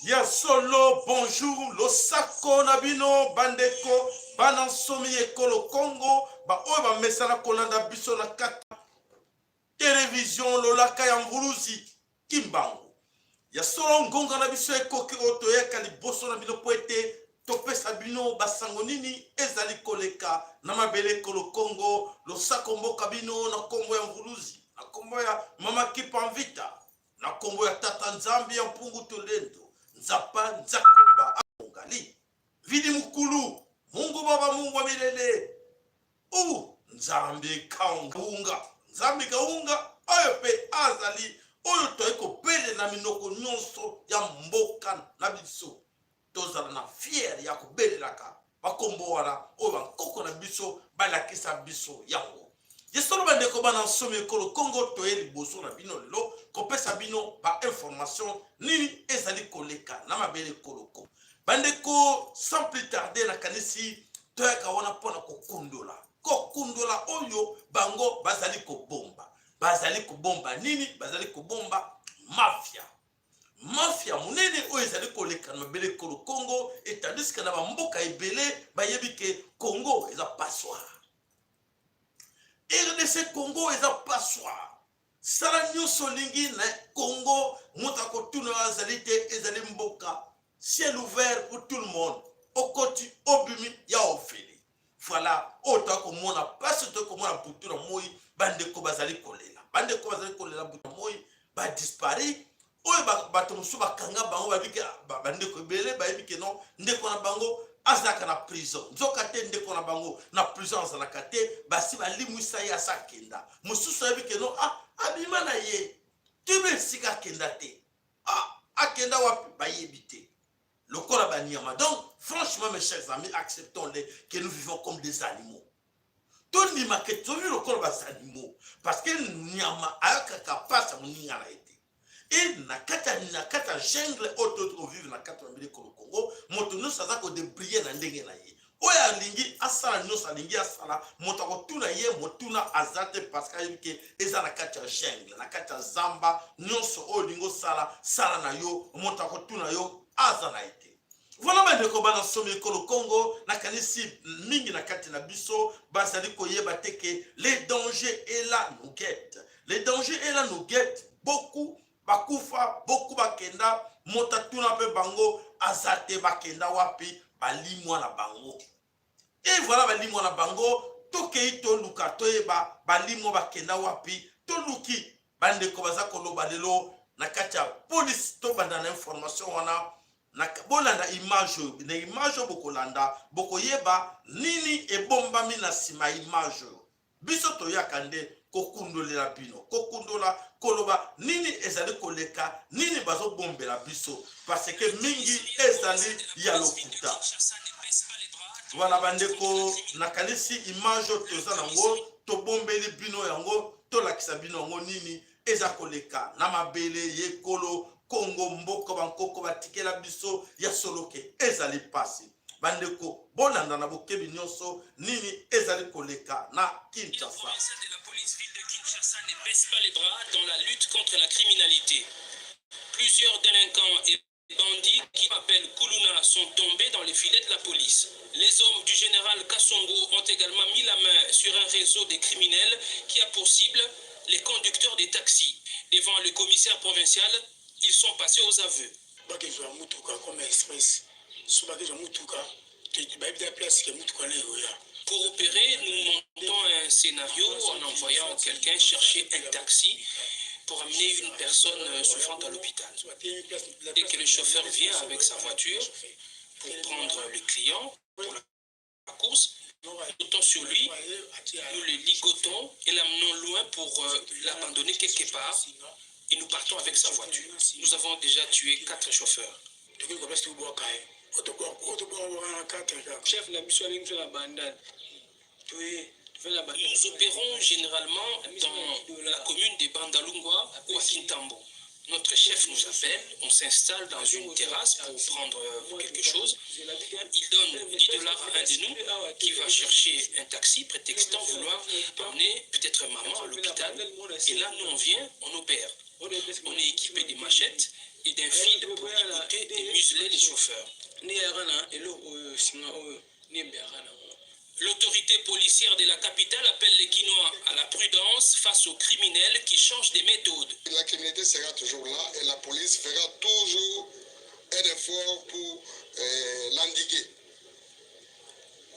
Ya solo, bonjour, losako na bino bandeko bana nsomi ekolo Congo, baoyo bamesana kolanda biso na kati television Lolaka ya Mvuluzi Kimbangu. Ya solo, ngonga na biso ekoki oyo toyaka liboso na bino mpo ete topesa bino basango nini ezali koleka na mabele ekolo Congo. Losako mboka bino na nkombo ya Mvuluzi, na nkombo ya Mama Kipa Mvita, na nkombo ya Tata Nzambe ya Mpungu Tolendo Nzapa Nzakomba Ngali Vidi Mukulu, Mungu Baba, Mungu wa milele u Nzambe Kaunga, Nzambe Kaunga oyo mpe azali oyo toyei kobelela minoko nyonso ya mboka na biso. Tozala na fier ya kobelelaka bakombo wana oyo bankoko na biso balakisa biso yango. Ye solo, bandeko bana nsomi ekolo Kongo, toye liboso na bino lelo kopesa bino bainformation nini ezali koleka na mabele ekolo Kongo. Bandeko, sans plus tarder, nakanisi toyaka wana mpona kokundola, kokundola oyo bango bazali kobomba. Bazali kobomba nini? Bazali kobomba mafia, mafia monene oyo ezali koleka na mabele ekolo Congo, etandiske na bamboka ebele bayebi ke Congo eza passoire. RDC Congo eza passoire. Sala nyonso olingi na Congo, moto akotuna oyo azali te. Ezali mboka ciel ouvert pour tout le monde. Okoti, obimi, ya ofele. Voilà oyo toya komona mpasi, toya komona butu na moi. Bandeko bazali kolela, bandeko bazali kolela butu na moi. Badisparu oyo, bato mosusu bakanga bango, bayebi, bandeko ebele bayebi ke non, ndeko na bango azalaka na prison. Nzoka te, ndeko na bango na prison azalaka te, basi balimwisa ye, asa akenda. Mosusu ayebi ke non, ah, abima na ye, toyebi esika akenda te. Ah, akenda wapi, bayebi te, lokola banyama. Donc franchement, mes chers amis, acceptons-les que nous vivons comme des animaux. Tondima ke tovi lokola baanimaux, parce que nyama ayokaka mpasi ya moninga na ye te. E na kati ya jungle oyo toyoti kovivre na kati ya mabele ekolo Congo, moto nyonso aza kodébrouiller na ndenge na ye. Oyo alingi asala nyonso alingi asala, moto akotuna ye motuna aza te, parce que ayebi ke eza na kati ya jungle, na kati ya zamba. Nyonso oyo olingi osala, sala na yo, moto akotuna yo aza na ye te. Voilà, bandeko bana somi ekolo Congo, nakanisi mingi na kati na biso bazali koyeba te ke le danger est là, nous guette. Le danger est là, nous guette. Beaucoup bakufa, beaucoup bakenda, moto atuna mpe bango aza te. Bakenda wapi? Balimwa na bango. E voilà, balimwa na bango. Tokei toluka toyeba balimwa bakenda wapi. Toluki, bandeko baza koloba lelo na kati ya polise. Tobanda na information wana. Bolanda image oyo. Na image oyo bokolanda, bokoyeba nini ebombami na nsima ya image oyo. Biso toyaka nde kokundolela bino, kokundola, koloba nini ezali koleka, nini bazobombela biso, parce que mingi ezali ya lokuta. Voilà, bandeko, nakanisi image oyo toza nango, tobombeli bino yango, tolakisa bino yango nini eza koleka na mabele yekolo Kongo, mboka bankoko batikela biso. Ya solo ke ezali mpasi. Bandeko, bolanda na bokebi nyonso nini ezali koleka na Kinshasa. Provincial de la police ville de Kinshasa ne baisse pas les bras dans la lutte contre la criminalité. Plusieurs délinquants et bandits qui appellent Kuluna sont tombés dans les filets de la police. Les hommes du général Kassongo ont également mis la main sur un réseau de criminels qui a pour cible les conducteurs des taxis. Devant le commissaire provincial, ils sont passés aux aveux. Bakezwa mutuka comme express, so bakezwa mutuka, bayebi ta place ke mutuka na ekoya. Pour opérer, nous montons un scénario en envoyant quelqu'un chercher un taxi pour amener une personne souffrante à l'hôpital. Dès que le chauffeur vient avec sa voiture pour prendre le client pour la course, nous montons sur lui, nous le ligotons et l'amenons loin pour l'abandonner quelque part et nous partons avec sa voiture. Nous avons déjà tué quatre chauffeurs. Tokoki place tobwaka ye, otobwaka na 4 kaka. Chef na biso abengi biso na Bandal, toye. Nous opérons généralement dans la commune de Bandalungwa ou à Kintambo. Notre chef nous appelle, on s'installe dans une terrasse pour prendre quelque chose. Il donne 10 $ à un de nous qui va chercher un taxi prétextant vouloir emmener peut-être maman à l'hôpital. Et là, nous, on vient, on opère. On est équipé de machettes et d'un fil pour ligoter et museler les chauffeurs. L'autorité policière de la capitale appelle les Kinois à la prudence face aux criminels qui changent des méthodes. La criminalité sera toujours là et la police fera toujours un effort pour l'endiguer.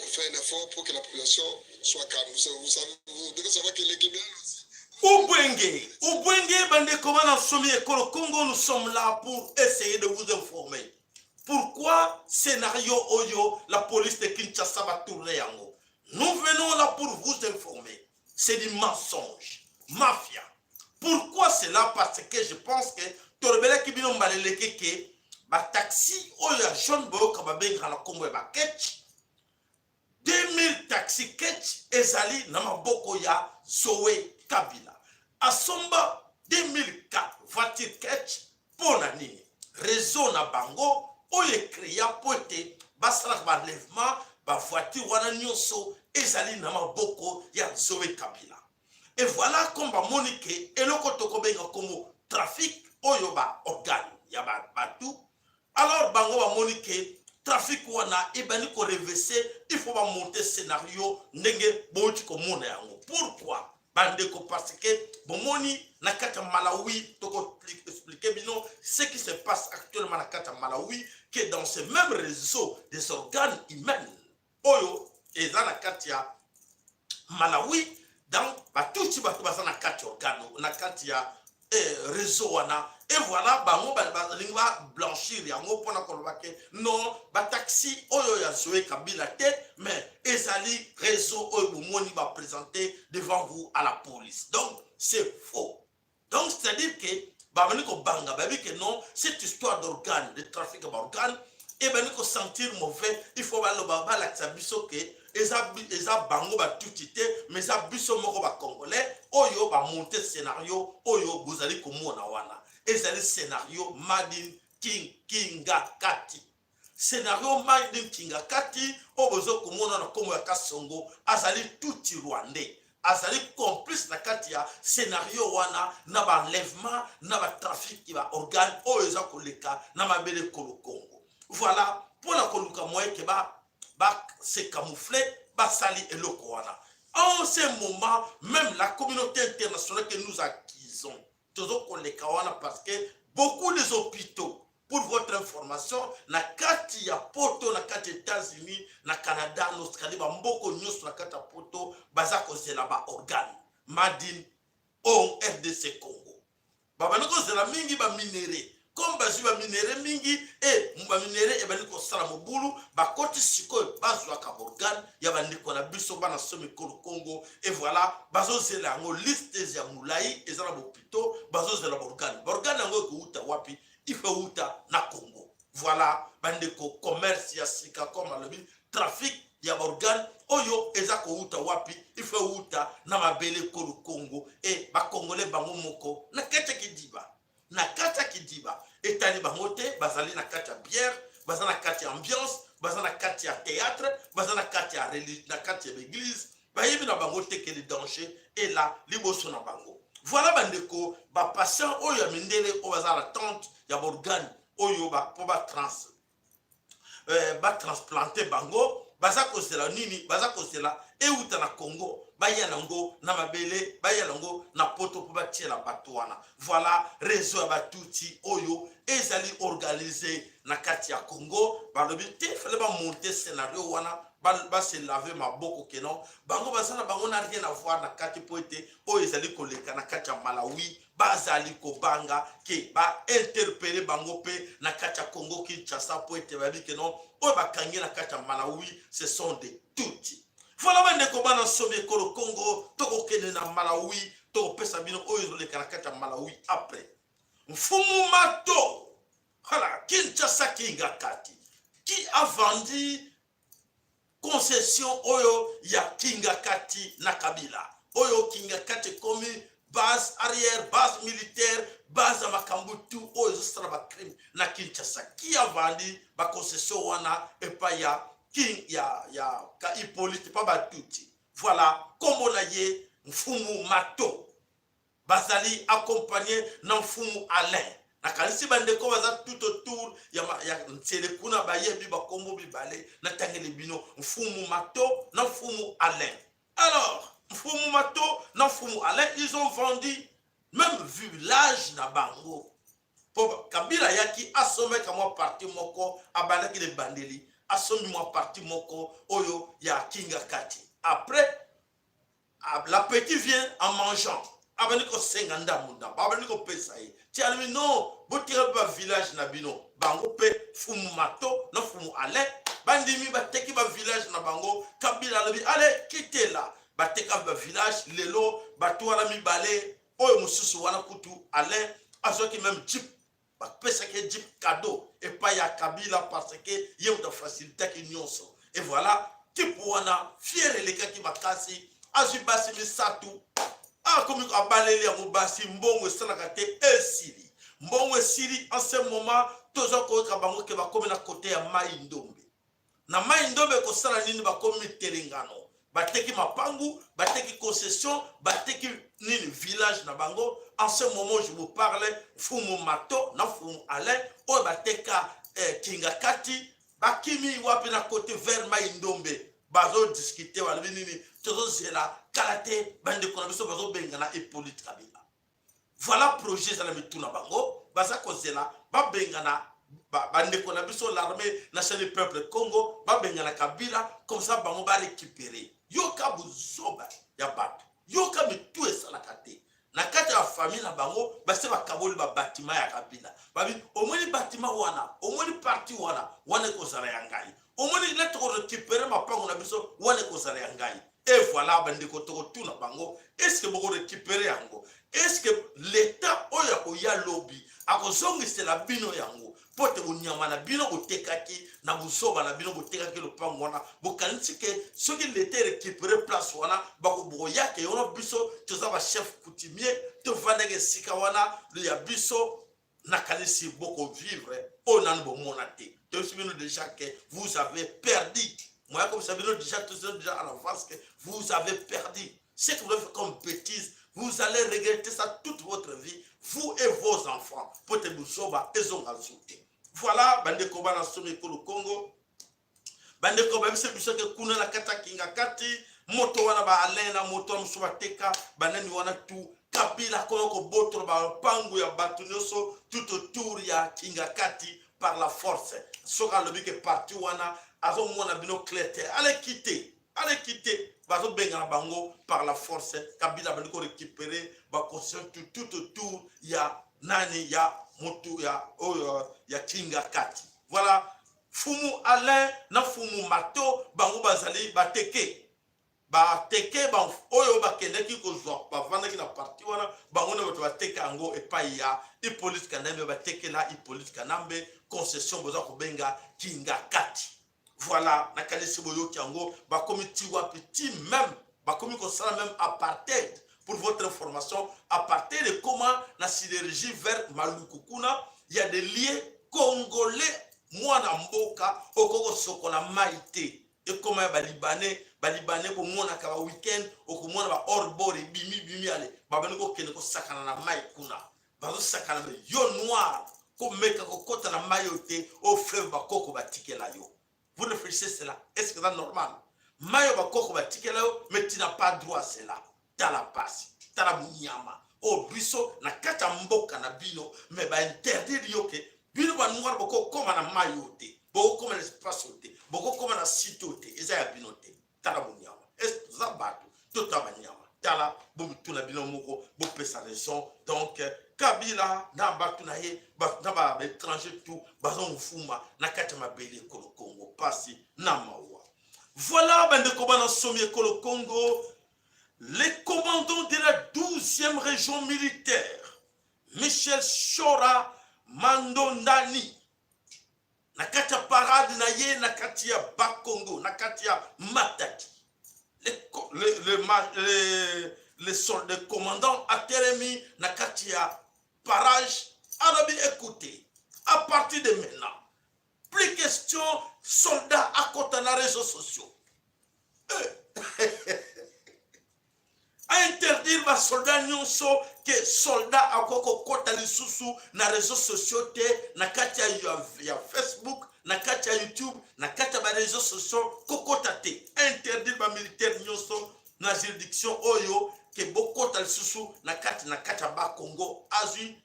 On fait un effort pour que la population soit calme. Vous, savez, vous devez savoir que les criminels aussi. Ubwenge, Ubwenge, bandeko bana somi ekolo Congo, nous sommes là pour essayer de vous informer. Pourquoi scénario oyo, la police de Kinshasa va tourner yango? Nous venons là pour vous informer. C'est du mensonge, mafia. Pourquoi cela? Parce que je pense que tolobelaki bino mbala eleki ke bataxi oyo ya jaune boyoka babengaka na nkombo ya baketch 2000 taxi ketch ezali na maboko ya Zoe Kabila. Asomba 2004 voiture ketch mpo na nini? Réseau na bango oyo ecréa mpo ete basalaka baenlèvement, bavoiture wana nyonso ezali na maboko ya Zoe Kabila. Et voilà comme bamoni ke eloko tokobenga kombo trafic oyo baorgane ya bato. Alors bango bamoni ke trafic wana ebandi koreverser, il faut bamonter scénario ndenge bouti komona yango. Pourquoi, bandeko? Parce que bomoni na kati ya Malawi, tokoexpliquer bino ce qui se passe actuellement na kati ya Malawi, que dans ce même réseau des organes humains oyo eza na kati ya Malawi, donc batuti bato baza na kati ya organe, na kati ya réseau wana. Et voilà, bango balingi bablanchir yango mpona koloba ke non, bataxi oyo ya Zoe Kabila te, mais ezali réseau oyo bomoni baprésente devant vous à la police. Donc c'est faux. Donc c'est à dire que babandi kobanga, bayebi ke non, cette histoire d'organe, de trafic ya baorgane ebandi kosentir mauvais. Il faut baloba, balakisa biso ke eza bango batuti te, mais eza biso moko bacongolais oyo bamonter scénario oyo bozali komona wana. Ezali scénario made in king Kingakati, scénario made in Kingakati oyo boza komona na nkombo ya Kasongo. Azali tuti rwandais, azali complice na kati ya scénario wana na baenlèvement, na batrafic ya baorgane oyo eza koleka na mabele ekolo Congo. Voilà, mpona koluka moyen ke base camoufler, basali eloko wana. En ce moment même, la communauté internationale que nous acquisons, tozokoleka wana parce que beaucoup des hôpitaux, pour votre information, na kati ya Poto, na kati ya États-Unis, na Canada, na Australie, bamboka nyonso na kati ya Poto baza kozela baorgane made in o RDC Congo. Babandi kozela mingi baminerais. Comme bazwi baminerais mingi e baminerais ebandi kosala mobulu, bakoti sikoyo bazwaka baorgane ya bandeko na biso bana so mikolo Congo. Et voilà, bazozela yango, liste ya molai eza na bopito, bazozela baorgane. Baorgane yango ekouta wapi? Il faut euta na Congo. Voilà, bandeko, commerce ya sika, comme alobi, trafic ya baorgane oyo eza kouta wapi? Il faut euta na mabele ekolo Congo. E bacongolais bango moko na kati ya kidiba, na kati ya kidiba, etali bango te. Bazali na kati ya bière, baza na kati ya ambiance, baza na kati ya théâtre, baza na kati ya na kati ya baeglise, bayebi na bango te ke le danger est là liboso na bango. Voilà, bandeko, bapatient oyo ya mindele oyo baza na tente ya baorgane oyo mpo batransplanter bango, baza kozela nini? Baza kozela euta na Congo, baya nango na mabele, baya nango na Poto mpo batiela bato wana. Voilà, réseau ya batuti oyo ezali organisé na kati ya Congo. Balobi te, fallait bamonter scénario wana, base laver maboko ke non, bango baza na bango na rien à voir na kati, mpo ete oyo ezali koleka na kati ya Malawi, bazali kobanga ke bainterpeller bango mpe na kati ya Congo Kinshasa, mpo ete bayebi ke non, oyo bakangi na kati ya Malawi, ce sont des tuti. Voilà, bandeko bana nsomi ekolo Congo, tokokende na Malawi, tokopesa bino oyo ezoleka na kati ya Malawi après Mfumu Mato. Voilà, Kinshasa Kingakati, qui a vendu concession oyo ya Kingakati na Kabila, oyo Kingakati ekomi base arrière, base militaire, base ya makambo tu oyo ezosala bacrime na Kinshasa? Qui a vendu baconcession wana epai ya king ya ka Hippolyte, pa batuti? Voilà, nkombo na ye Mfumu Mato. Bazali accompagné na mfumu Alain. Nakanisi bandeko baza tout autour ya, ya nsele kuna bayebi bakombo mibale natangeli bino, mfumu Mato na mfumu Alain. Alors mfumu Mato na mfumu Alain, ils ont vendu même village na bango mpo Kabila ayaki asombaki mwa parti moko, abandaki na ebandeli asombi mwa parti moko oyo ya Kinga Kati. Après, l'appétit vient en mangeant, abandi kosenga ndambu ndambu, abandi kopesa ye ti alobi non, botika mpe bavillage na bino. Bango mpe fumu Mato na fumu Alain bandimi, bateki bavillage na bango. Kabila alobi ale kitela, bateka bavillage. Lelo bato wana mibale oyo mosusu wana kutu Alain azwaki même jeep, bapesaki ye jeep cadeau epai ya Kabila parce que ye moto afacilitaki nyonso. Et voilà, type wana fier elekaki makasi, azwi basi misato, akomi abaleli yango basi. Mbongo esalaka te, esili, mbongo esili. En ce moment toza koyoka bango ke bakomi na kote ya Mai Ndombe. Na Mai Ndombe ekosala nini? Bakomi mitelengano, bateki mapangu, bateki concession, bateki nini, village na bango. En ce moment je vous parle, fumu Mato na fumu Alain oyo bateka Kinga Kati bakimi wapi? Na kote vers Mai Ndombe. Bazodiscuter, balobi nini? Tozozela kala te, bandeko na biso bazobengana Hippolyte Kabila. Voilà, projet eza na mitu na bango, baza kozela babengana bandeko na biso, l'armée nationale du peuple Congo, babengana Kabila, comme ça bango barécupérer. Yoka buzoba ya bato, yoka mitu esalaka te. Na kati ya famille na bango base bakaboli babatima ya Kabila. Babi omoni batima wana, omoni parti wana, wana ekozala ya ngai. Omoni le tokorécupérer mapango na biso, wana ekozala ya ngai. Et voilà, bandeko, tokotuna bango: est-ce bokorécupérer yango? Est-ce l'état oyo akoya lobi akozongisela bino yango? Mpo te bonyama na bino botekaki na buzoba na bino, botekaki lopango wana, bokanisi ke soki l'état récupéré place wana, bakobokoyaka wana. Biso toza bachef coutumier, tovandaki esika wana ya biso. Nakanisi bokovivre oyo nanu bomona te. Toyebisi bino déjà que vous avez perdu. Moya komisa bino déjà, toza déjà à l'avance que vous avez perdu. Ce que vous avez fait comme bêtise, vous allez regretter ça toute votre vie, vous et vos enfants, po te buzoba ezonga zu te. Voilà, bandeko bana somi ekolo Congo, bandeko bayebisa biso ke kuna na kati ya Kinga Kati, moto wana ba Alain na moto wana mosusu bateka banani wana tu. Kabila akoma kobotola bapangu ya bato nyonso tout autour ya Kinga Kati par la force. Soki alobi ke parti wana azomona bino clair te, aleki te, aleki te, bazobengana bango par la force. Kabila bandi korécupérer baconcession tout autour ya nani, ya motu ya oyo ya Kinga Kati. Voilà, fumu Alain na fumu Mato, bango bazali bateke, bateke oyo bakendaki kozwa, bavandaki na parti wana. Bango nde bato bateka yango epai ya Hippolyte Kanambe. Batekela Hippolyte Kanambe concession boza kobenga Kinga Kati. Voilà, nakanisi boyoki yango. Bakomi ti wapi? Ti même bakomi kosala même apartheid. Pour votre information, apartheid ekoma na sidérurgie vers Maluku kuna. Ya des lieux congolais, mwana mboka okoki kosokola mai te, ekoma ya Balibanais. Balibanais komonaka ba weekend, okomona ba hors-bord ebimi bimi, ale babandi kokende kosakana na mai kuna, bazosakana. Me yo noir, komeka kokɔta na mai oyo te, oyo fleuve bakoko batikela yo. Vous réfléchissez cela, est ce que eza normal? Mai oyo bakoko batikela yo, mais tu n'as pas droit à cela. Tala pasi, tala bonyama oyo biso na kati ya mboka na bino, mais bainterdire yo ke bino banoir bokokóma na mai oyo te, bokokóma na espace oyo te, bokokóma na site oyo te, eza ya bino te. Tala bonyama, eza bato to ta banyama? Tala, bomituna bino moko, bopesa raison. Donc Kabila na bato na ye na baétranger tout bazomfuma na kati ya mabele ekolo Congo. Pasi na mawa. Voilà, bandeko bana somi ekolo Congo, les commandants de la 12e région militaire, Michel Shora Mandondani, na kati ya parade na ye na kati ya Bakongo, na kati ya Matadi, le commandant atelemi na kati ya parage, alobi: écoutez, à partir de maintenant, plus question soldat akota na réseaux sociaux. Interdire basoldat nyonso ke soldat akoki kokɔta lisusu na réseaux sociaux te, na kati ya Facebook, na kati ya YouTube, na kati ya baréseaux sociaux, kokɔta te. Interdire bamilitaire nyonso na juridiction oyo ke bokɔta lisusu na kati ya Bakongo. Azwi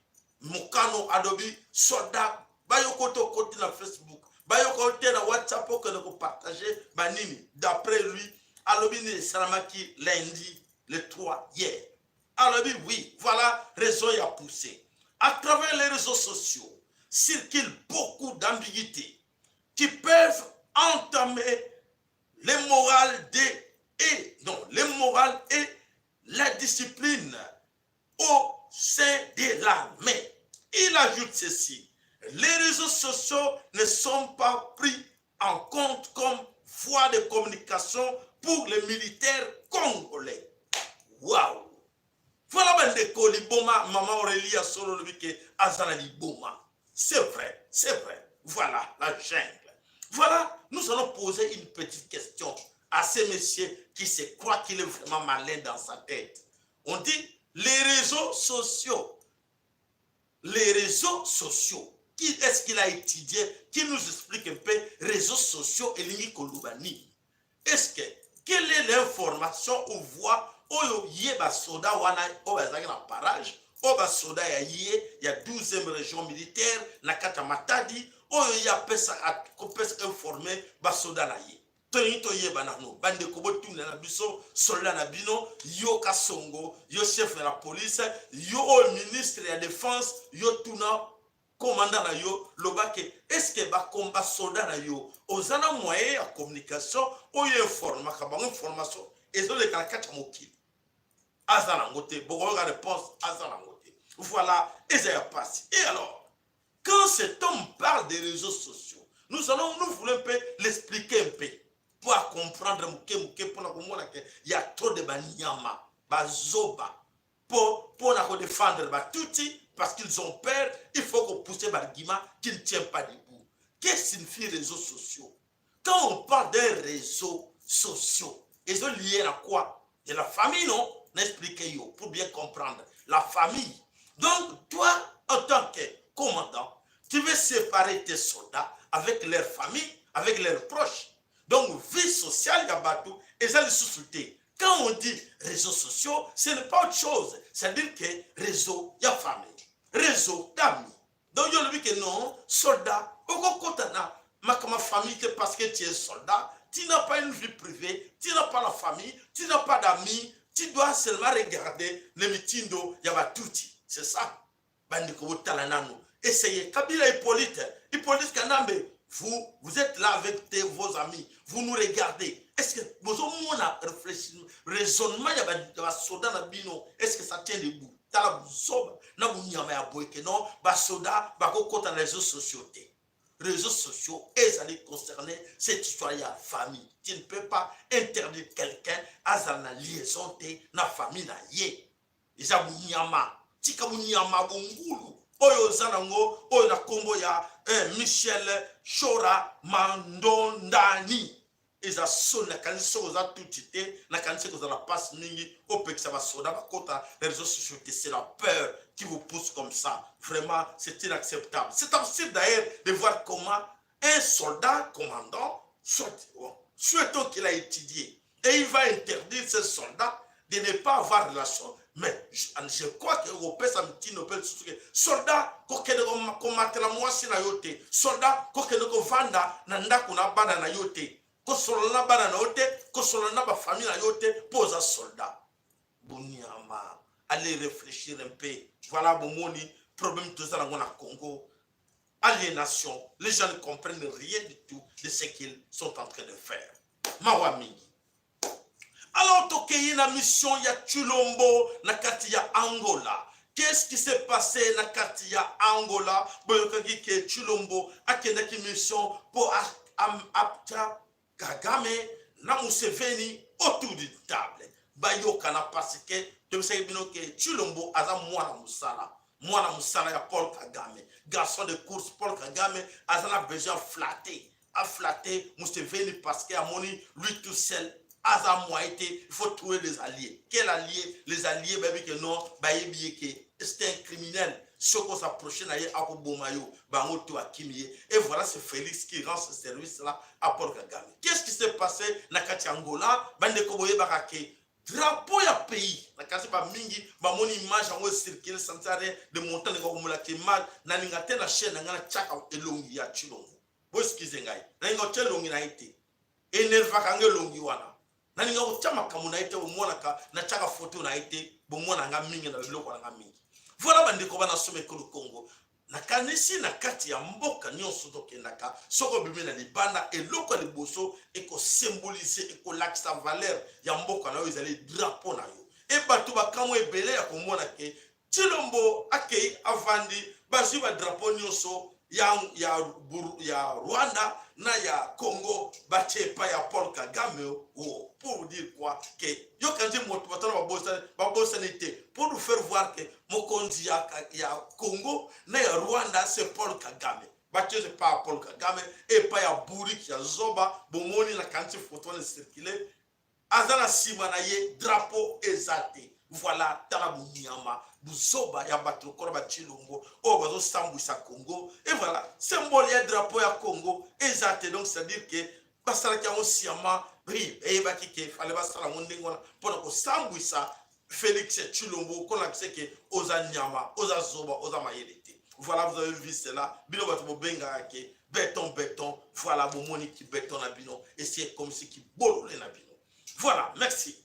mokano, alobi soldat bayoko te okoti na Facebook, bayoko te na WhatsApp, okende kopartage banini. D'après lui, alobi nini esalamaki lundi le 3 hier. Alobi oui, voilà raison ya poussé. À travers les réseaux sociaux circulent beaucoup d'ambiguïtés qui peuvent entamer les morales de et non les morales et la discipline au sein de l'armée. Il ajoute ceci: les réseaux sociaux ne sont pas pris en compte comme voie de communication pour les militaires congolais. Waouh! Voilà bandeko, liboma. Mama Aurélie Solo alobi ke aza na liboma. C'est vrai, c'est vrai. Voilà la jungle. Voilà, nous allons poser une petite question à ces messieurs qui se croient qu'il est vraiment malin dans sa tête. On dit les réseaux sociaux. Les réseaux sociaux. Qui est-ce qu'il a étudié? Qui nous explique un peu réseaux sociaux et elingi koloba nini? Est-ce que quelle est l'information ou voie oyo ye basoda wana oyo bazalaki na parage, oyo basoda ya ye ya 12e région militaire na kati ya Matadi, oyo ye apesa, kopesa informe basoda na ye? Tolingi toyeba nano. Bandeko, botuna na biso soldat na bino. Yo Kasongo, yo chef ya la police, yo oyo ministre ya défense, yo tuna commandant na yo, lobake est-ce basoldat na yo oza na moyen ya communication oyo informaka bango, information ezoleka na kati ya mokili? Aza nango te. Bokoyoka réponse, aza nango te. Voilà, eza ya pasi. Et alors, quand cet homme parle des réseaux sociaux, nous allons nous voulons un peu l'expliquer un peu pour comprendre moke moke, mpona komona ke ya trop de banyama bazoba mpona kodéfendre batuti parce qu'ils ont peur. Il faut qu'on l'argument qui ne tient pas debout. Qu'est-ce que signifie réseaux sociaux? Quand on parle d'un réseau sociaux, ils ont lié à quoi? De la famille, non? Expliquez yo pour bien comprendre. La famille. Donc toi, en tant que commandant, tu veux séparer tes soldats avec leur famille, avec leurs proches. Donc vie sociale ya bato eza lisusu te. Quand on dit réseaux sociaux, ce n'est pas autre chose, c'est-à-dire que réseau ya famille, réseau d'amis. Donc yo olobi ke non, soldat okokota na makambo famille te parce que tu es soldat, tu n'as pas une vie privée, tu n'as pas la famille, tu n'as pas d'amis, tu dois seulement regarder le mitindo ya batuti. C'est ça. Bandeko, botala nano. Essayez. Kabila Hippolyte, Hippolyte Kanambe, vous, vous êtes là avec vos amis, vous nous regardez. Est-ce que bozomona réfléchissement, raisonnement ya basoda na bino, est-ce que ça tient debout? Tala buzoba na bunyama ya boye ke non, basoda bakokota na réseaux sociaux te. Réseaux sociaux ezali concerné cette histoire ya famille. Tu ne peux pas interdire quelqu'un azala na liaison te na famille na ye. Eza bunyama. Tika bunyama, bongulu oyo oza nango, oyo na nkombo ya Michel Shora Mandondani. Eza soni. Nakanisi soki oza tuti te, nakanisi kozala mpasi mingi opekisa basoda bakota na réseaux sociaux te. C'est la peur qui vous pousse comme ça. Vraiment, c'est inacceptable. C'est absurde d'ailleurs de voir comment un soldat commandant soit, bon, souhaitons qu'il a étudié et il va interdire ces soldats de ne pas avoir relation. Mais je crois que kopesa mitino mpe lisusu ke soldat kokende komatela mwasi na yo te, soldat kokende kovanda na ndako na bana na yo te, kosolola na bana na yo te, kosolola na bafamille na yo te, mpo oza soldat. Boniama, allez réfléchir un peu. Voilà, bomoni problème toza nango na Congo: aliénation. Les gens ne comprennent rien du tout de ce qu'ils sont en train de faire. Mawa mingi. Alors tokei na mission ya Tshilombo na kati ya Angola. Qu'est-ce qui s'est passé na kati ya Angola? Boyokaki ke Tshilombo akendaki mission mpo atya Kagame na Museveni autour du table, bayokana, parce que toyebisaki bino ke Tshilombo aza mwana mosala, mwana mosala ya Paul Kagame, garçon de course. Paul Kagame aza na besoin aflatter Museveni parce que amoni lui tout seul. Aza moyen te, il faut trouver des alliés. Quel allié? Les alliés bayebi ke non, bayebi ye ke c'est un criminel. Soki osapproche na ye, akoboma yo. Bango to akimi ye. Et voilà, c'est Félix qui rend ce service là à Paul Kagame. Qu'est-ce qui s'est passé na kati ya Angola? Bandeko, boyebaka ke drapeau ya pays na kasi bamingi bamoni image yango ecircule sans rien de montant. Ndenge komolaka image, nalinga te na chaîne na ngai natiaka elongi ya Tshilombo. Boexcuser ngai, nalinga kotia elongi na ye te, enervaka nga elongi wana. Nalinga kotia makambo na ye te, bomonaka natiaka foto na ye te, bomona nga mingi na biloko na nga mingi. Voilà, bandeko bana soma ekolo Congo, nakanisi na kati ya mboka nyonso tokendaka, soki obimi na libanda, eloko ya liboso ekosymboliser, ekolakisa valeur ya mboka na yo ezali drapeau na yo. E bato bakamwa ebele ya komona ke Tshilombo akei avandi, bazwi badrapeau nyonso ya Rwanda na ya Congo, batie epai ya Paul Kagame. Oh, pour dire quoi? Ke yokanzi moto bato wana babosani te, pour nous faire voir que mokonzi ya Congo na ya Rwanda, c'est Paul Kagame. Batie epai ya Paul Kagame, epai ya bourrique ya zoba. Bomoni na kanisi foto wana circule, aza na nsima na ye drapeau eza te. Voilà, tala bonyama, buzoba ya bato lokola baTshilombo oyo bazosambwisa Congo. Et voilà, symbole ya drapeau ya Congo eza te. Donc c'est à dire ke basalaki yango sciemment. Oui, eyebaki ke fallait basala yango ndenge wana mpona kosambwisa Félix Tshilombo, kolakisa ke oza nyama, oza zoba, oza mayele te. Voilà, vous avez vu cela. Bino bato bobengaka ke béton, béton, voilà, bomoni ki béton na bino esi comme si kibolole na bino. Voilà, merci.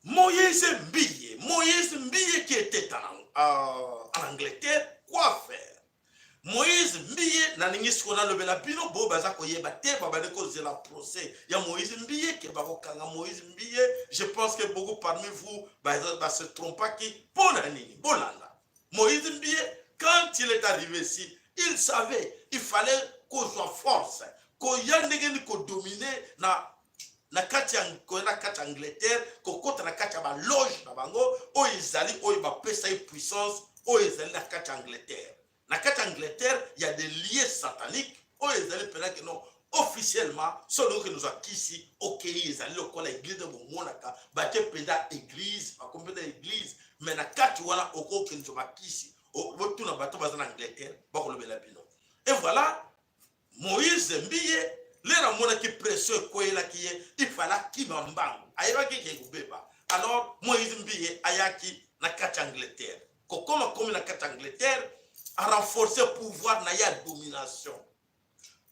Moïse Mbiye, Moïse Mbiye qui était en Angleterre, quoi faire? Moïse Mbiye, nalingi sikoyo nalobela bino bo baza koyeba te, babandi kozela procès ya Moïse Mbiye, ke bakokanga Moïse Mbiye. Je pense que beaucoup parmi vous base trompaki. Mpo na nini? Bolanda Moïse Mbiye. Quand il est arrivé ici, il savait il fallait kozwa force, koya ndenge nini kodominer na kati ya koya na kati ya Angleterre, kokɔta na kati ya baloge na bango oyo ezali, oyo bapesa ye puissance oyo ezali na kati ya Angleterre. Na kati ya Angleterre, ya des lieux sataniques oyo ezali mpena ke non, officiellement, so olingi okende ozwa kisi, okei, ezali lokola église. Bomonaka batie mpenza église, bakomi mpenza église, mais na kati wana okokende ozwa bakisi. Botuna bato baza na Angleterre, bakolobela bino. Et voilà, Moïse Mbiye, lere amonaki pression ekweyelaki ye, ifala akima mbangu, ayebaki eke kobeba. Alors Moïse Mbiye ayaki na kati ya Angleterre. Kokoma komi na kati ya Angleterre, arenforcer pouvoir na ye ya domination.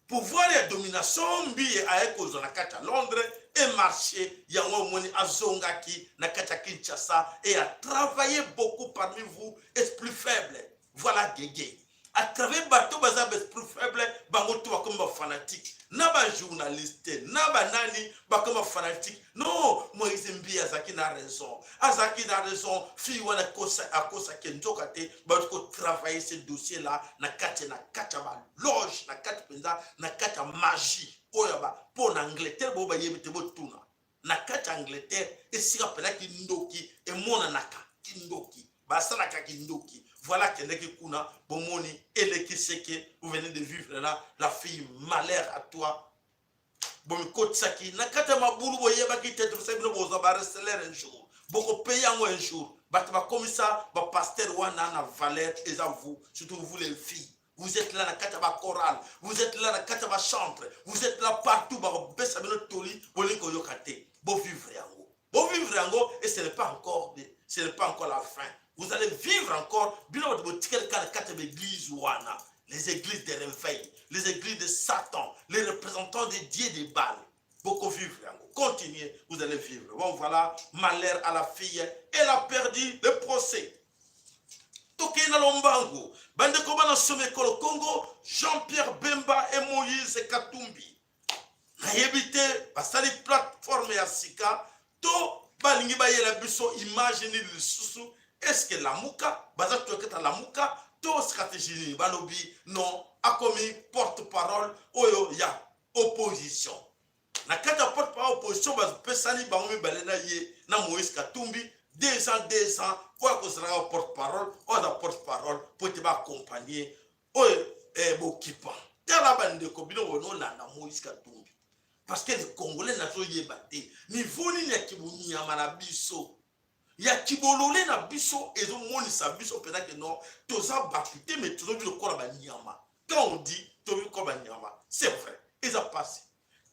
Pouvoir ya domination Mbiye aye kozwa na kati ya Londres emarché yango. Omoni, azongaki na kati ya Kinshasa et a travaillé beaucoup parmi vous esprit faible. Voilà, gege à travers bato baza baesprit faible, bango to bakomi bafanatique na bajournaliste na banani, bakomi bafanatique. Non, Moïse Mbiye azalaki na raison, azalaki na raison. Fille wana akosaki nzoka te. Bauti kotravailler ce dossier là na kati ya baloge, na kati mpenza, na kati ya magie oyo mpo na Angleterre. Boyo bayebi te, botuna na kati ya Angleterre, esika mpenza kindoki emonanaka, kindoki basalaka kindoki. Voilà, akendaki kuna, bomoni eleki. Ce que vous venez de vivre là, la fille, malheur à toi. Bomikotisaki na kati ya mabulu, boyebaki te. Topesaki bino, bozwa bareseler un jour, bokopayer yango un jour. Bato bakomisa bapasteur wana na valeur eza vous, surtout vous les filles. Vous êtes là na kati ya bachorale, vous êtes là na kati ya bachantre, vous êtes là partout. Bakopesa bino toli, bolingi koyoka te. Bovivre yango, bovivre yango. Et ce n'est pas encore la fin, vous allez vivre encore. Bino bato botikali kaka na kati ya baeglise wana, les églises de réveil, les églises de Satan, les représentants de Dieu de Baal, vivre yango. Continuez, vous allez vivre. Bon, voilà, malheur à la fille, elle a perdu le procès. Tokei na lombangu, bandeko bana somi ekolo Congo. Jean-Pierre Bemba et Moïse Katumbi, nayebi te basali plateforme ya sika to balingi bayela biso image nini lisusu. Est-ce Lamuka baza toketa Lamuka to stratégie nini? Balobi non, akomi porte parole oyo ya opposition. Na kati ya porte parole opposition, bapesani bango mibale na ye na Moïse Katumbi 2 ans, 2 ans, oyo akozalaka porte parole, oyo aza porte parole po ete baaccompagne oyo bokipa. Tala bandeko, bino bonolanda Moïse Katumbi. Parce que les Congolais nazoyeba te niveau nini ya kibonyama na biso, ya kibolole na biso ezomonisa biso mpenza ke non, toza bato te, mais tozobi lokola banyama. Quand on dit tobi lokola banyama, c'est vrai, eza pasi.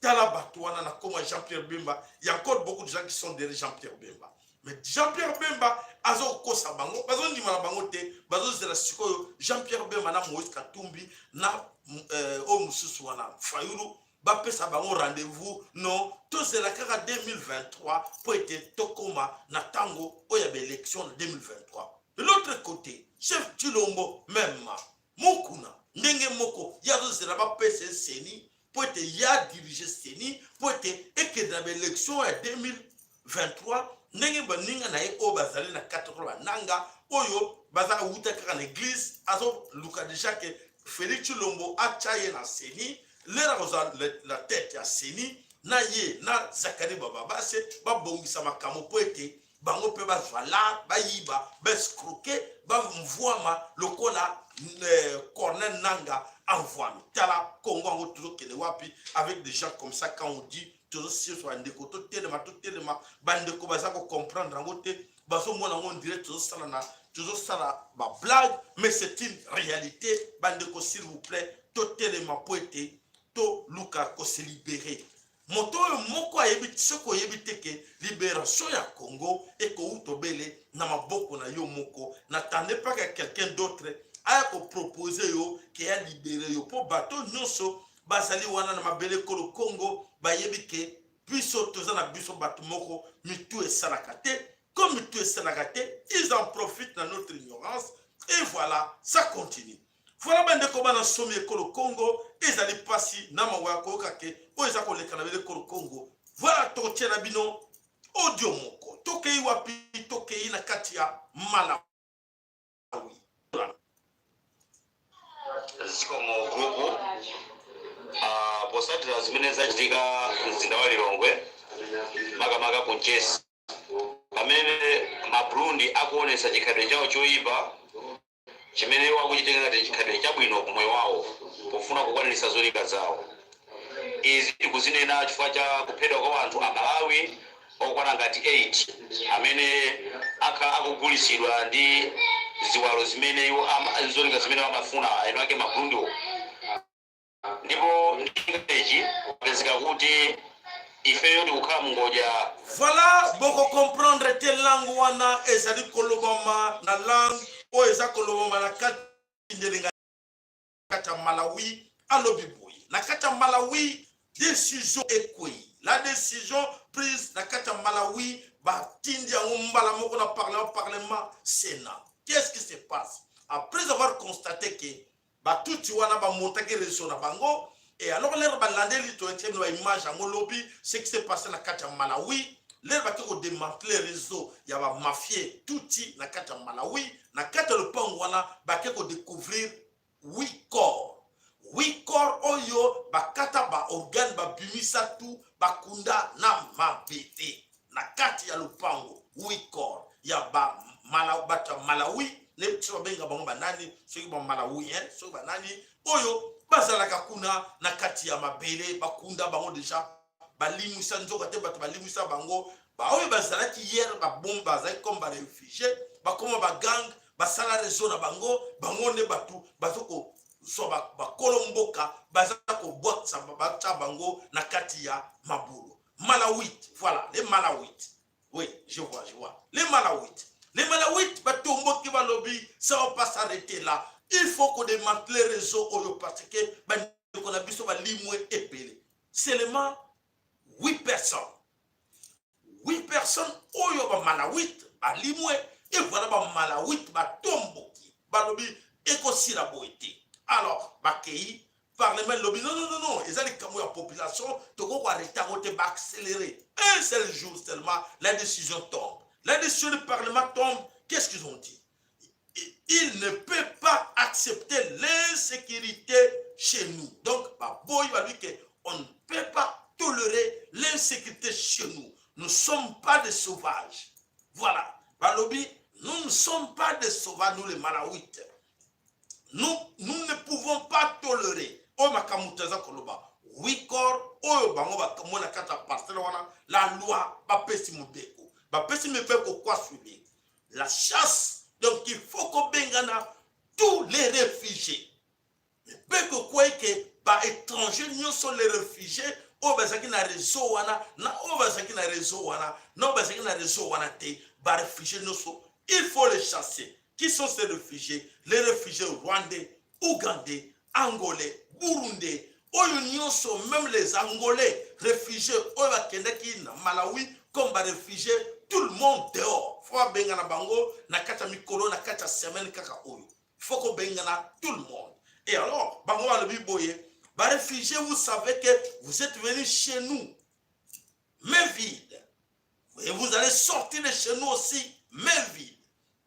Tala bato wana na kombo ya Jean-Pierre Bemba. Il y a encore beaucoup de gens qui sont derrière Jean-Pierre Bemba, mais Jean-Pierre Bemba azokosa bango, bazondima na bango te. Bazozela sikoyo Jean-Pierre Bemba na Moïse Katumbi na oyo mosusu wana Fayulu bapesa bango rendez-vous. Non, tozela kaka 2023 mpo ete tokóma na ntango oyo ya baélection na 2023. De l'autre côté, chef Tshilombo même mokuna ndenge moko, ye azozela bapesa ye CENI mpo ete ya dirige CENI mpo ete ekende na baélection ya 2023, ndenge baninga na ye oyo bazali na kati lokola bananga oyo baza wuta kaka na église. Azoluka déjà ke Félix Tshilombo atya ye na CENI. Lere akozwa la tête ya CENI na ye na Zakari Bababase, babongisa makambo mpo ete bango mpe bazwa la bayiba, baescroquer, bamvwama lokola Corneille Nanga amvwami. Tala Kongo yango tozokende wapi avec des gens comme ça? Quand on dit tozosiso, bandeko, totelema, totelema. Bandeko baza kocomprendre yango te, bazomona yango ndire tozosala na tozosala bablague, mais c'est une réalité. Bandeko, s'il vous plaît, totelema mpo ete toluka kose libérer. Moto oyo moko ayebi, soki oyebi te ke libération ya Congo ekouta obele na maboko na yo moko, n'attendez pas que quelqu'un d'autre aya kopropose yo ke ya libérer yo, mpo bato nyonso bazali wana na mabele ekolo Congo bayebi ke biso toza na biso bato moko mitu esalaka te. Comme mitu esalaka te, ils en profitent na notre ignorance et voilà, ça continue. Voilà, bandeko bana somi ekolo Congo, ezali mpasi na mawa ya koyoka ke oyo eza koleka na bele ekolo Congo. Voilà, tokotiela bino audio moko. Tokei wapi? Tokei na kati ya Malawi. Zikomo group. Posatira zimene zachitika mzinda wa Lilongwe, makamaka ku Mchesi, pamene Maburundi akuonesa chikhalidwe chawo choyipa chimene wakuchitenga ngati chikhalidwe chabwino ku moyo wawo pofuna kukwaniritsa zolinga zawo. Izi tikuzinena chifukwa cha kuphedwa kwa anthu a Malawi okwana ngati 8 amene akhala akugulitsidwa ndi ziwalo zimene iwo zolinga zimene amafuna eno ake Maburundiwo. Ndipo ndichi pezeka kuti ifeyo tikukhala mungodya. Voilà, bokocomprendre te langue wana ezali kolobama na langue oyo eza kolobama na kati ndelenga kati ya Malawi. Alobi boye, na kati ya Malawi décision ekwei. La décision prise na kati ya Malawi, batindi yango mbala moko na parlement, parlement, sénat. Qu'est-ce qui se passe? Après avoir constaté que batuti wana bamontaki réseau na bango, et alors lere balandeli, toyetie bino baimage yango lobi, ce qui s'est passé na kati ya Malawi, lere bake kodémanteler réseau ya bamafie tuti na kati ya Malawi, na kati ya lopango wana bake kodécouvrir huit corps, huit corps oyo bakata baorgane, babimisa tu, bakunda na mabete na kati ya lopango. Huit corps ya bato ya Malawi. Nayebi biso babenga bango banani, soki bamalawien, soki banani oyo bazalaka kuna na kati ya mabele, bakunda bango déjà, balimwisa nzoka te. Bato balimwisa bango, baoyo bazalaki hier babombe, bazalaki comme baréfugié, bakoma bagang, basala réseau na bango. Bango nde bato baza kozwa bakolo mboka, baza kobwakisa, batya bango na kati ya mabulu. Malawite, voilà, les Malawites. Oui, je vois, je vois les Malawites. Les Malawites batomboki, balobi ça va pas s'arrêter là, il faut qu'on démantle les réseaux oyo, parce que bandeko na biso balimwe ebele. Seulement 8 personnes, 8 personnes oyo bamalawite balimwe. Et voilà, bamalawite batomboki, balobi ekosila boye te. Alors bakei parlement, elobi non, non, non, non, eza likambo ya population, tokoki koarrêter yango te. Baaccélérer, un seul jour seulement, la décision tombe. La décision du parlement tombe. Qu'est-ce qu'ils ont dit? Il ne peut pas accepter l'insécurité chez nous. Donc baboyi, balobi ke on ne peut pas tolérer l'insécurité chez nous, nous ne sommes pas des sauvages. Voilà, balobi nous ne sommes pas des sauvages, nous les Malawites, nous, nous ne pouvons pas tolérer oyo makambo toza koloba, huit corps oyo. bango bakomona kati ya parcelle wana. La loi bapesi mobeko, bapesi mibeko kwa suivi la chasse. Donc il faut kobengana tous les réfugiés. Mibeko ekwei ke baétranger nyonso, les réfugiés oyo bazalaki na réseau wana, na oyo bazalaki na réseau wana, na oyo bazalaki na réseau wana te, baréfugiés nyonso, il faut les chasser. Qui sont ces réfugiés? Les réfugiés rwandais, ougandais, angolais, burundais, oyo nyonso, même les Angolais réfugiés oyo bakendaki na Malawi comme baréfugiés, tout le monde dehors. Faut babengana bango na kati ya mikolo, na kati ya semaine kaka oyo, faut kobengana tout le monde. Et alors bango balobi boye: baréfugiés, vous savez que vous êtes venus chez nous main vide et vous allez sortir de chez nous aussi main vide.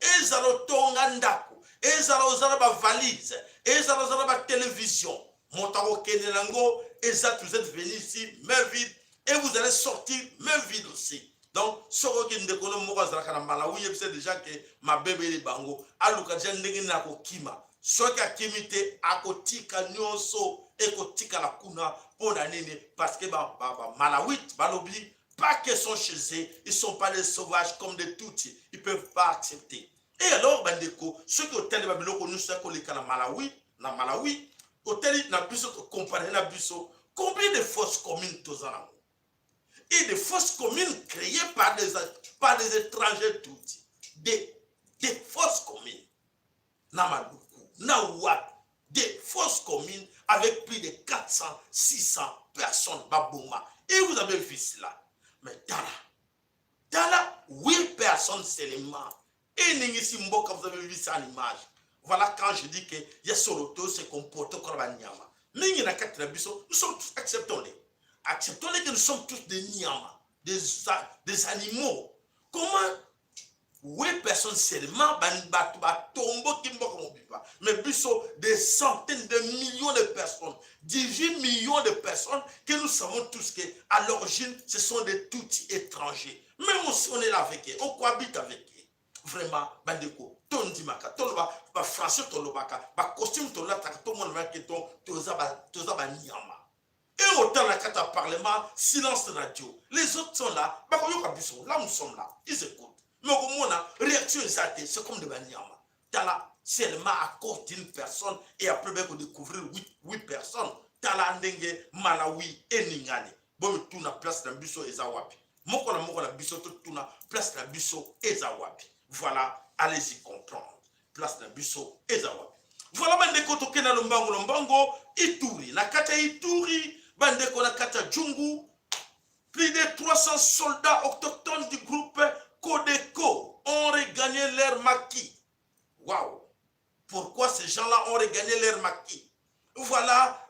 Ezala otonga ndako, ezala ozala bavalise, ezala ozala batélévision, moto akokende nango eza. Vous êtes venu ici main vide et vous allez sortir main vide aussi. Donc soki oki ndeko no moko azalaka na Malawi, yebisa déjà ke mabebeli bango, aluka déjà ndenge nini akokima. Soki akimi te, akotika nyonso, ekotikala kuna. Mpo na nini? Parce que bamalawite ba, ba balobi pas qu'ils sont chez eux, ils sont pas des sauvages comme des Tutsis, ils peuvent pas accepter. Et alors bandeko, soki otali babiloko nyonso ya koleka na Malawi, na Malawi otali na biso, tocomparer na biso, combien de fosses communes toza nango et des fosses communes créées par des étrangers tutsi, des fosses communes na Maluku, na wapi, des fosses communes avec plus de 400, 600 personnes baboma. Et vous avez vu cela. Mais tala, tala, 8 personnes seulement eningisi mboka. Vous avez vu ça en image. Voilà, quand je dis que ya solo to se comporte comme banyama mingi na kati na biso, nous sommes tous, acceptons-les, acceptons-les que nous sommes tous des nyama, des animaux. Comment huit personnes seulement, bato batomboki mboka mobimba, mais biso des centaines de millions de personnes, 18 millions de personnes, que nous savons tous que à l'origine ce sont des Tutsis étrangers? Même si on est là avec eux, on cohabite avec eux. Vraiment bandeko, tondimaka, toloba bafrançais, tolobaka bacostume, tolataka, tomona ke toza banyama. Et autant na kati ya parlement, silence radio. Les autres sont là, bakoyoka biso. Là, nous sommes là, ils écoutent, mais okomona réaction eza te. C'est comme de banyama. Tala, seulement à cause d'une personne, et après bakodécouvrir huit personnes. Tala ndenge Malawi eningani. Bomituna place na biso eza wapi. Moko na moko na biso totuna place na biso eza wapi. Voilà, allez-y comprendre place na biso eza wapi. Voilà bandeko, tokenda lombango lombango. Ituri, na kati ya Ituri bandeko, na kati ya Djugu, plus de 300 soldats autochtones du groupe Codeco ont regagné leur maquis. Waouh! Pourquoi ces gens-là ont regagné leur maquis? Voilà,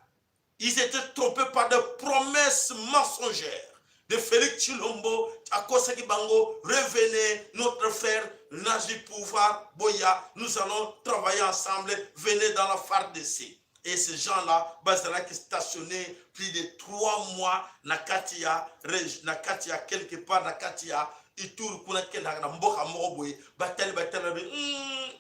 ils étaient trompés par des promesses mensongères de Félix Tshilombo. Akosaki bango: revenez, notre frère Naji pouvoir, boya, nous allons travailler ensemble, venez dans la FARDC. Et ces gens-là, bazalaki stationnés plus de 3 mois na kati ya quelque part, na kati ya Ituri kuna, kendaka na mboka moko boye. Batali, batali be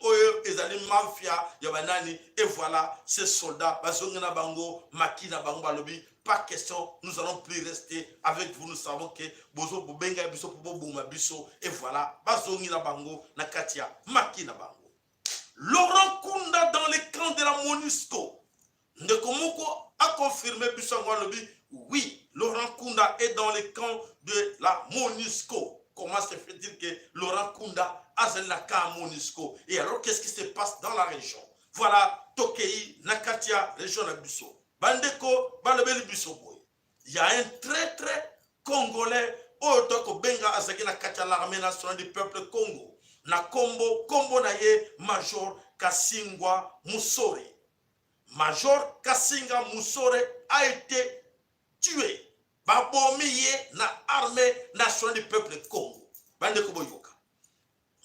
oyo ezali mafia ya banani. Et voilà, ces soldats bazongi na bango maquis na bango. Balobi: pas question, nous allons plus rester avec vous, nous savons que bozo bobenga biso po boboma biso. Et voilà, bazongi na bango na kati ya maquis na bango. Laurent Nkunda dans le camp de la MONUSCO. Ndeko moko aconfirme biso yango, alobi: oui, Laurent Nkunda est dans le camp de la MONUSCO. Comment se fait-il que Laurent Nkunda azali na camp ya MONUSCO? Et alors, qu'est-ce qui se passe dans la région? Voilà, tokei na kati ya région na biso. Bandeko, balobeli biso boye: il y a un traître congolais oyo tokobenga azalaki na kati ya l'Armée nationale du peuple Congo, na kombo na ye Major Kasingwa Musore. Major Kasinga Musore a été tué. Babomi ye na Armée nationale du peuple Congo. Bandeko, boyoka,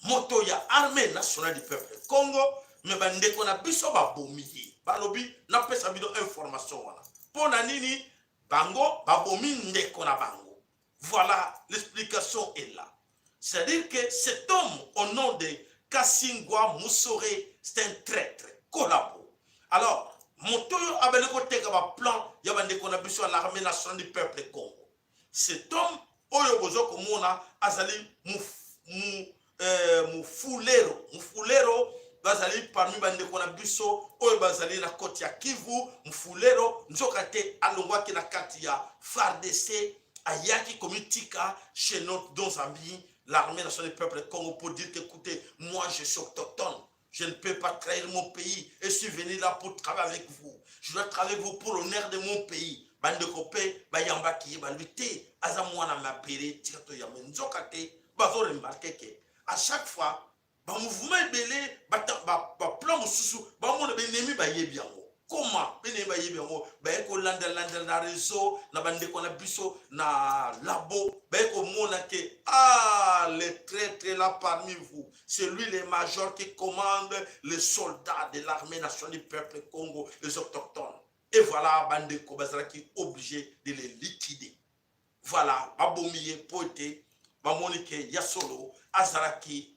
moto ya Armée nationale du peuple Congo, mais bandeko na biso babomi ye. Balobi napesa bino information wana. Mpo na nini bango babomi ndeko na bango? Voilà, l'explication est là. C'est-à-dire que cet homme au nom de Kasingwa Musore, c'est un traître collabo. Alors Moto oyo abandi koteka baplan ya bandeko na biso ya l'armée nationale du peuple Congo. Cet homme oyo bozo komona azali mufulero. Mufulero bazali parmi bandeko na biso oyo bazali na koti ya Kivu. Mufulero nzoka te alongwaki na kati ya FARDC, ayaki komitika chez notre nos amis l'armée nationale du peuple Congo pour dire que écoutez, moi je suis autochtone, je ne peux pas trahir mon pays et je suis venu là pour travailler avec vous. Je dois travailler avec vous pour l'honneur de mon pays. Bandeko mpe bayambaki ye, balobi te aza mwana mabele, tika toyamba. Nzoka te bazo remarquer que à chaque fois bamouvement ebele, baplan mosusu bamona benemi bayebi yango. Comment benemi bayebi yango? Baye kolandalandela na réseau na bandeko na biso na labo, baye komona que ah, le traître là parmi vous, c'est lui le major qui commande les soldats de l'armée nationale du peuple Congo, les autochtones. Et voilà, bandeko bazalaki obligé de les liquider. Voilà, babomi ye po ete bamoni que ya solo azalaki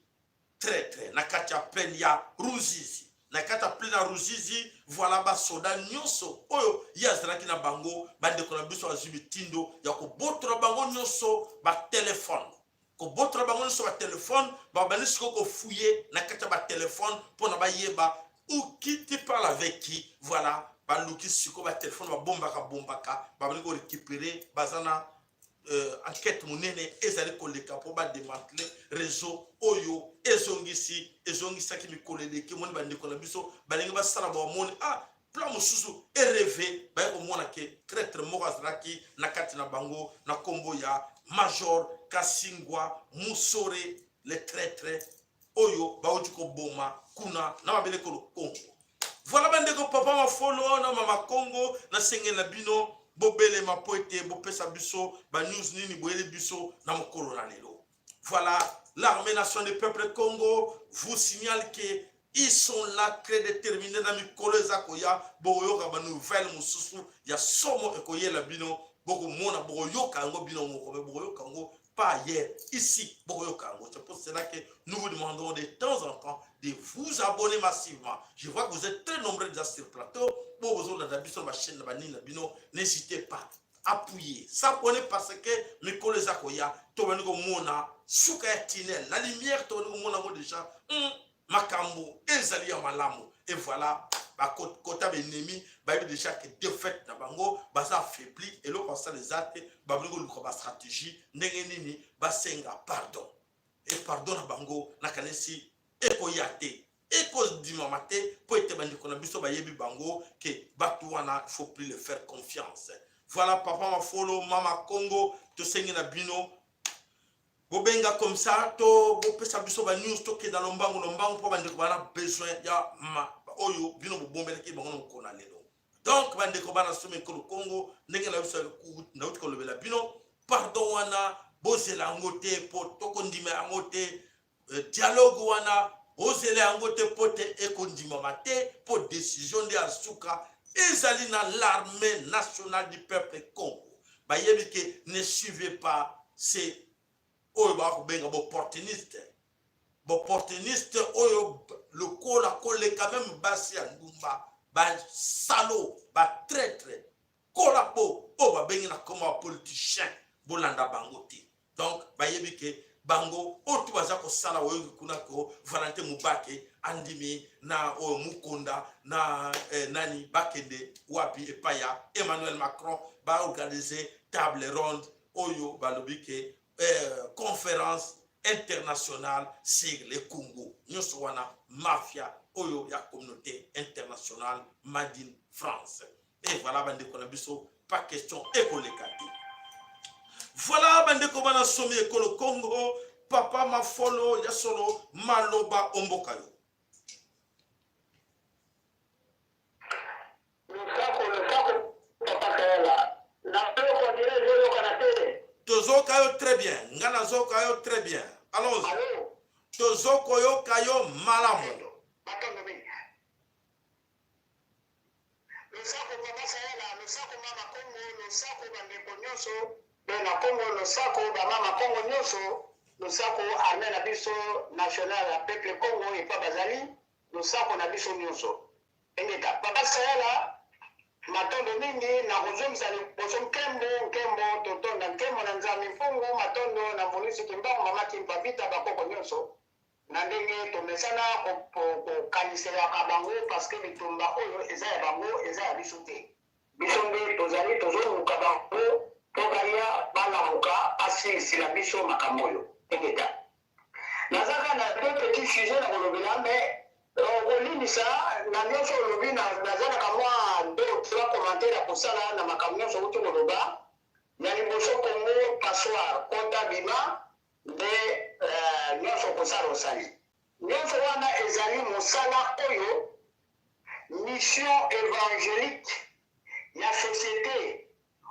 traître na kati ya plaine ya Ruzizi. Na kati ya plaine ya Ruzizi, voilà, basoda nyonso oyo ye azalaki na bango, bandeko na biso bazwi mitindo ya kobotola bango nyonso batelefone, kobotola bango nyonso batelefone. Babandi sikoyo kofouiller na kati ya batelefone mpona bayeba où qui tu parle avec qui. Voilà, baluki sikoyo batelefone babombaka bombaka, babandi korécupérer. Baza na enquête monene ezali koleka mpo badémanteler réseau oyo ezongisi ezongisaki mikolo eleki. Omoni bandeko na biso balingi basala, bamoni ah, plan mosusu ereve, baye komona que traître moko azalaki na kati na bango na nkombo ya major Kasingwa Musore, le traître oyo bauti koboma kuna na mabele kolo Congo. Voilà, bandeko, papa Mafolo na mama Congo, nasengeli na bino bobelema mpo ete bopesa biso banews nini boyeli biso na mokolo na lelo. Voilà, l'armée nationale du peuple Congo vous signale que ils sont là, très déterminés. Na mikolo eza koya, bokoyoka banouvelle mosusu ya somo ekoyela bino. Bokomona, bokoyoka yango bino moko, mais bokoyoka yango pas ailleurs, ici bokoyoka yango. C'est pour cela que nous vous demandons de temps en temps de vous abonner massivement. Je vois que vous êtes très nombreux déjà sur le plateau. Bozolanda biso na bachaîne na banini na bino. N'hésitez pas, appuyer, s'abonner, parce que mikolo eza koya, tobandi komona suka ya tunnel, la lumière tobandi komona yango déjà. Makambo ezali ya malamu. Et voilà, bakota baennemi bayebi déjà que défaite na bango, baza affaibli, eloko basala eza te. Babandi koluka bastratégie ndenge nini basenga pardon, et pardon na bango nakanisi ekoya te, ekodimama te, mpo ete bandeko na biso bayebi bango que bato wana, il faut plus le faire confiance. Voilà, papa Mafolo, mama Congo, tosengi na bino bobenga comme ça to bopesa biso banews, tokenda lombangu lombangu mpo bandeko bana besoin ya ma oyo bino bobombelaki bango na mokolo na lelo. Donc bandeko bana somi ekolo Congo, ndenge na biso nauti kolobela bino, pardon wana bozela yango te mpo tokondima yango te. Dialogue wana bozela yango te mpo te ekondimama te, mpo décision nde ya suka ezali na l'armée nationale du peuple Congo. Bayebi que ne suivez pas ces oyo bakobenga baopportuniste, baopportuniste oyo lokola koleka même basi ya ndumba, basalo, batraître kolabo oyo babengi na koma bapoliticien, bolanda bango te. Donc bayebi que bango oyo tu baza kosala. Oyoki kuna ko Valentin Mubake andimi na oyo Mukonda na nani, bakende wapi? Epai ya Emmanuel Macron, baorganiser table ronde oyo balobi que conférence internationale sur le Congo. Nyonso wana mafia oyo ya communauté internationale made in France. Et voilà, bandeko na biso, pas question ekoleka te. Voilà, bandeko bana somi ekolo Congo, papa Mafolo, ya solo maloba omboka yo. Losako, losako, papa Kayala. Nayoka dire ezoyokana te. Tozoka yo très bien, nga nazoka yo très bien. Allons. Allo. Tozokoyoka yo malamu. Makambo mingi. Losako papa Sayala, losako mama Kongo, losako bandeko nyonso mpe na Kongo, losako bamama Kongo nyonso, losako armée na biso nationale ya peuple Kongo epa bazali, losako na biso nyonso. Engeta papa Sayala. Matondo mingi na kozongisa liboso nkembo nkembo totonda nkembo na Nzambi Mpungu matondo na Mvuluzi Kimbangu Mama Kimpa Vita bakoko nyonso na ndenge tomesana kokaniselaka bango parce que bitumba oyo eza ya bango eza ya biso te. Biso nde tozali tozoluka bango mpo baya balamuka basilisila biso makambo oyo. Ingeta. Naza kaka na deux petits sujets na kolobela mais okolimbisa na nyonso olobi naza na kamwa deux ou trois commentaires ya kosala na makambo nyonso outi koloba. Ya liboso Congo passoire kota bima nde nyonso okosala osali. Nyonso wana ezali mosala oyo mission evangelique ya societe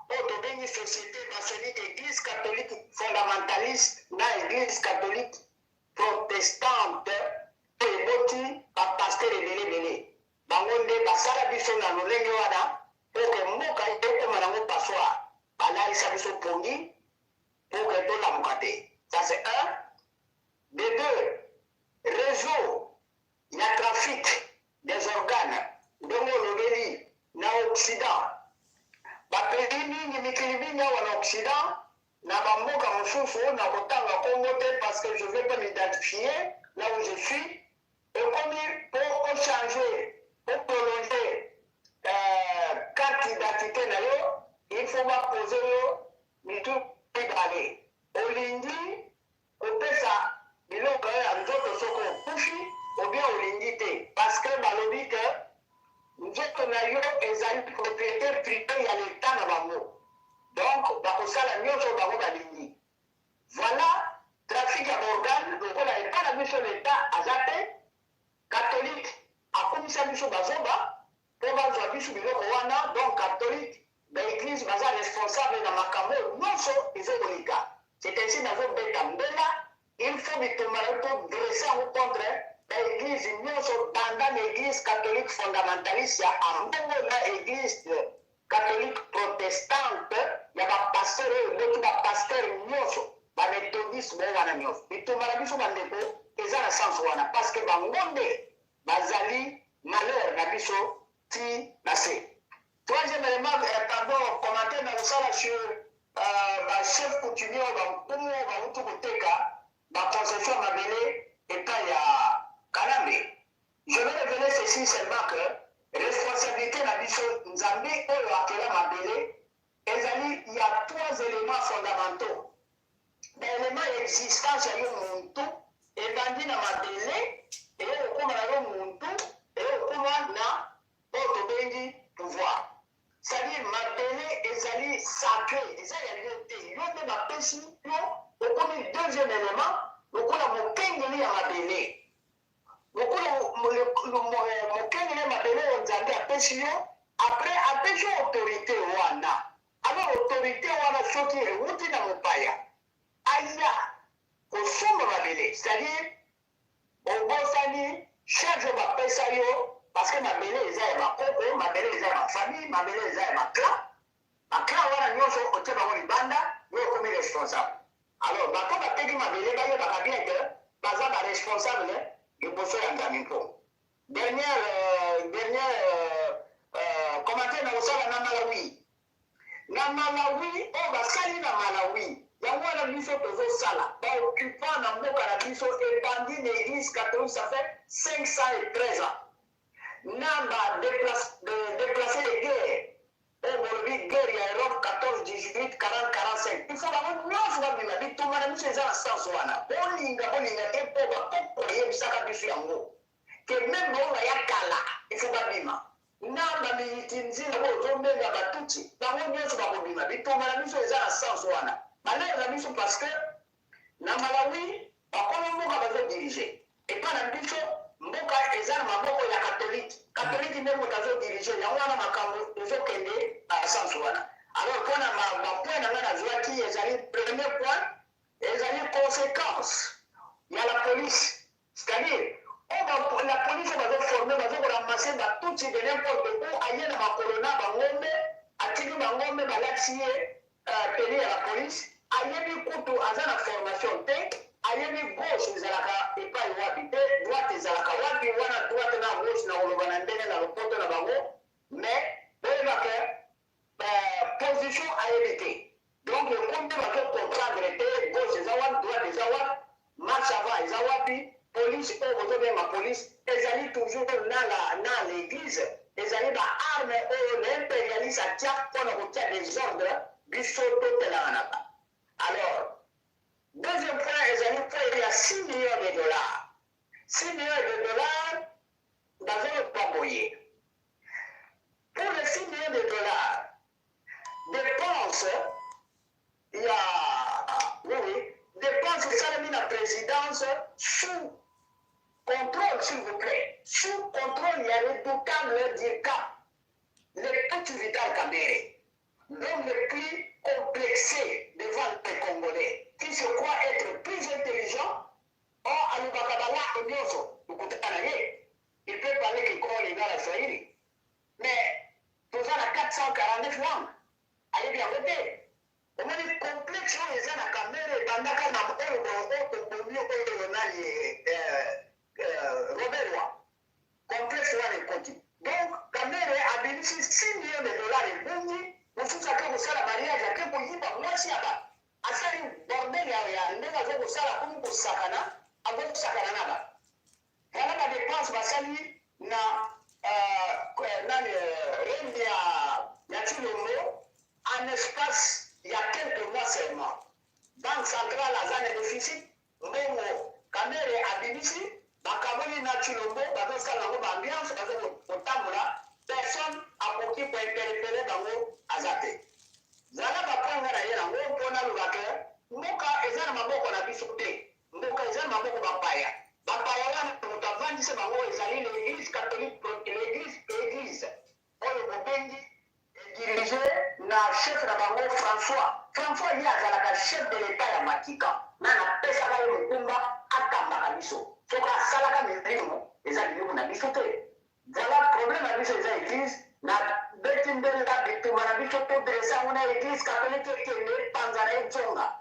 oyo tobengi societe maçonnique eglise catholique fondamentaliste na eglise catholique protestante oyo eboti ba pasteur ebele ebele bango nde basala biso na lolenge wana po ke mboka ekoma nango passoire balalisa biso pongi po ke tolamuka te ça c'est un de deux reseau ya trafic des organes ndenge olobeli na occident ba pays mingi mikili mingi awa na occident na ba mboka mosusu na kotanga kombo te parce que je veux pas m'identifier là où je suis ekomi po o changer o prolonger euh, carte d'identité na yo il faut ba poser yo mitu mibale olingi kopesa biloko nayo ya nzoto soki okufi ou bien olingi te parce que balobi que nzoto na yo ezali propriete privee ya l'etat na bango donc bakosala nionso oyo bango balingi voila trafic ya ba organe lokola epa na biso l'etat aza te catholique akomisa biso bazoba po bazwa biso biloko wana donc catholique ba eglise baza responsable na makambo oyo nionso ezo koleka c'est ainsi nazo beta mbela il faut bitumba na to dresse yango contre ba eglise nionso banda na eglise catholique fondamentaliste ya Ambongo na eglise catholique protestante ya ba pasteur oyo eboti ba pasteur nionso ba methodiste bo wana nionso bitumba na biso bandeko eza na sens wana parce que bango nde bazali malheur na biso ti na se. Troisième element, eh, pardon, commentaire na kosala sur euh, ba chef coutumier oyo bankumu oyo bauti koteka ba concession ya mabele epai ya Kanambe. Je vais révéler ceci seulement que responsabilité na biso Nzambe oyo akela mabele ezali ya trois éléments fondamentaux Ba elements ya existence ya yo muntu ebandi na mabele, eye kokoma na yo muntu, eye kokoma na oyo tobengi pouvoir. C'est à dire mabele ezali sacre, eza ya yo te, yo nde bapesi yo, okomi deuxième element lokola mokengeli ya mabele. Lokola mokengeli ya mabele oyo Nzambe apesi yo, après apesi yo autorite wana. Alors autorite wana soki ewuti na mopaya aya kosomba mabele, c'est à dire obosani charge oyo bapesa yo parce que mabele eza ya bakoko, mabele eza ya ba famille, mabele eza ya ba clan. Ba clan wana nionso otie bango libanda, yo okomi responsable. Alors bato bateki mabele bayebaka bien que baza ba responsable liboso ya Nzambe mpo dernière euh, dernière euh, euh, commentaire na kosala na Malawi na Malawi oyo basali na Malawi yango wana biso tozosala ba occupant na mboka na biso ebandi na église catholique ça fait 513 ans na ba déplace, de, déplacer de guerre oyo bolobi guerre ya Europe 14 18 40 45 il faut bango nyonso babima bitumba na biso eza na sens wana bolinga bolinga te mpo bakoko bayebisaka biso yango ke meme bango baya kala il faut babima na bamiyiti nzila oyo ozobenga batutsi bango nyonso bakobima bitumba na biso eza na sens wana malheur na biso parce que Na Malawi bakolo mboka bazo diriger epa na biso mboka eza na maboko ya catholique catholique nde moto azo diriger yango wana makambo ezo kende na sens wana alors pona ba, ba point na nga nazuaki ezali premier point ezali consequence ya la police c'est-à-dire oyo la police oyo bazo former bazo ko ramasser ba tutsi de n'importe où aye na makolo na bangombe atiki bangombe balatisi ye euh, tenue ya la police ayebi kutu aza na formation te ayebi gauche ezalaka epai wapi te droite ezalaka wapi wana droite na gauche na koloba na ndenge na lopoto na bango mais boyeba ke Oyo l'imperialiste atia mpona kotia desordre, biso totelanganaka. Alors, deuxième point ezali point ya 6 millions de dollars. 6 millions de dollars, bazoloba boye: pour les 6 millions de dollars dépense ya, oui, dépense esalemi na présidence sous contrôle, s'il vous plaît, sous contrôle ya redoutable dircab, le petit Vital Kamerhe, l'homme le plus complexé devant les Congolais, qui se croit être plus intelligent. Or alobaka balako nyonso okutana na ye, il peut parler kikongo, lingala, swahili, mais toza na 449 langue, ayebi yango te. Omoni complexe oyo eza na Kamerhe, ebandaka na oyo oyo tobomi, oyo nani, Robert wa. Complexe wana ekoti. Donc Kamerhe abimisi 6 millions de dollars, ebungi. Mosusu ake kosala mariage, ake koyiba mwasi ya bato, asali bordel ya ndenge aza kosala, komi kosakana, azokosakana na bato. Voilà badépenses basali na nani, règne ya Tshilombo, en espace ya quelques mois seulement. Banque centrale aza na déficit. Mbongo Kamerhe abimisi, bakaboli na Tshilombo, bazosala yango baambiance, baza kotambola, personne akoki kointerpeller bango, aza te. Zala baponga na ye nango mpo naloba ke mboka eza na maboko na biso te, mboka eza na maboko bapaya. Bapaya wana, moto avandisi bango ezali l'Église catholique, l'église oyo bobengi dirigé na chef na bango François. François ye azalaka chef de l'État ya Vatican, na napesaka ye mokumba akambaka biso. Soki asalaka milimo, eza milimo na biso te. Voilà, problème na biso eza église. Na beti ndela bitumba na biso, todresser yango na Église catholique, ekende epanza na ezonga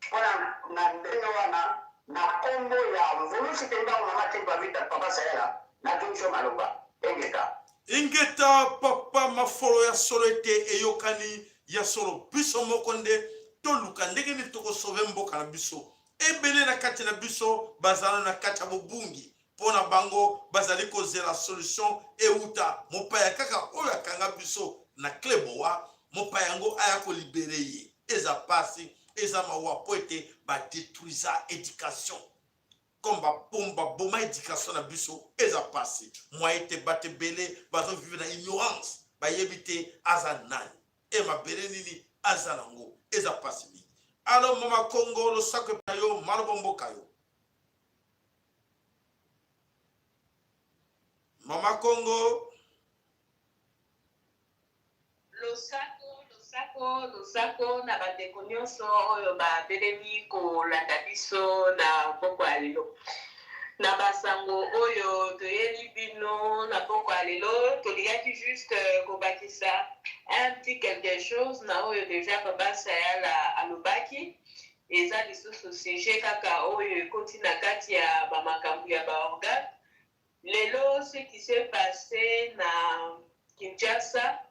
mpona na ndenge wana. Na nkombo ya Mvulusi Tembango, Mama Temba Vita, Papa Sayala, nazongisa maloba. Engeta. Ingeta, papa Mafolo. Ya solo ete eyokani, ya solo, biso moko nde toluka ndenge nini tokosauver mboka na biso. Ebele na kati na biso bazala na kati ya bobungi. Mpo na bango, bazali kozela solution euta mopaya kaka oyo akanga biso na cleboa. Mopaya yango aya kolibérer ye. Eza pasi, eza mawa, mpo ete badétruisa éducation comme baboma éducation na biso. Eza pasi mwa ete bato ebele bazovivre na ignorance, bayebi te aza nani e mabele nini aza nango. Eza pasi mingi. Alors, mama Kongo, losako na yo, maloba mboka yo, mama Kongo. Losako, losako, losako na bandeko nyonso oyo babelemi kolanda biso na poko ya lelo na basango oyo toyeli bino na poko ya lelo. Tolingaki juste kobakisa un petit quelque chose na oyo déjà papa Sayala alobaki. Eza lisusu sujet kaka oyo ekoti na kati ya bamakambo ya baorgane. Lelo, ce qui s'est passé na Kinshasa,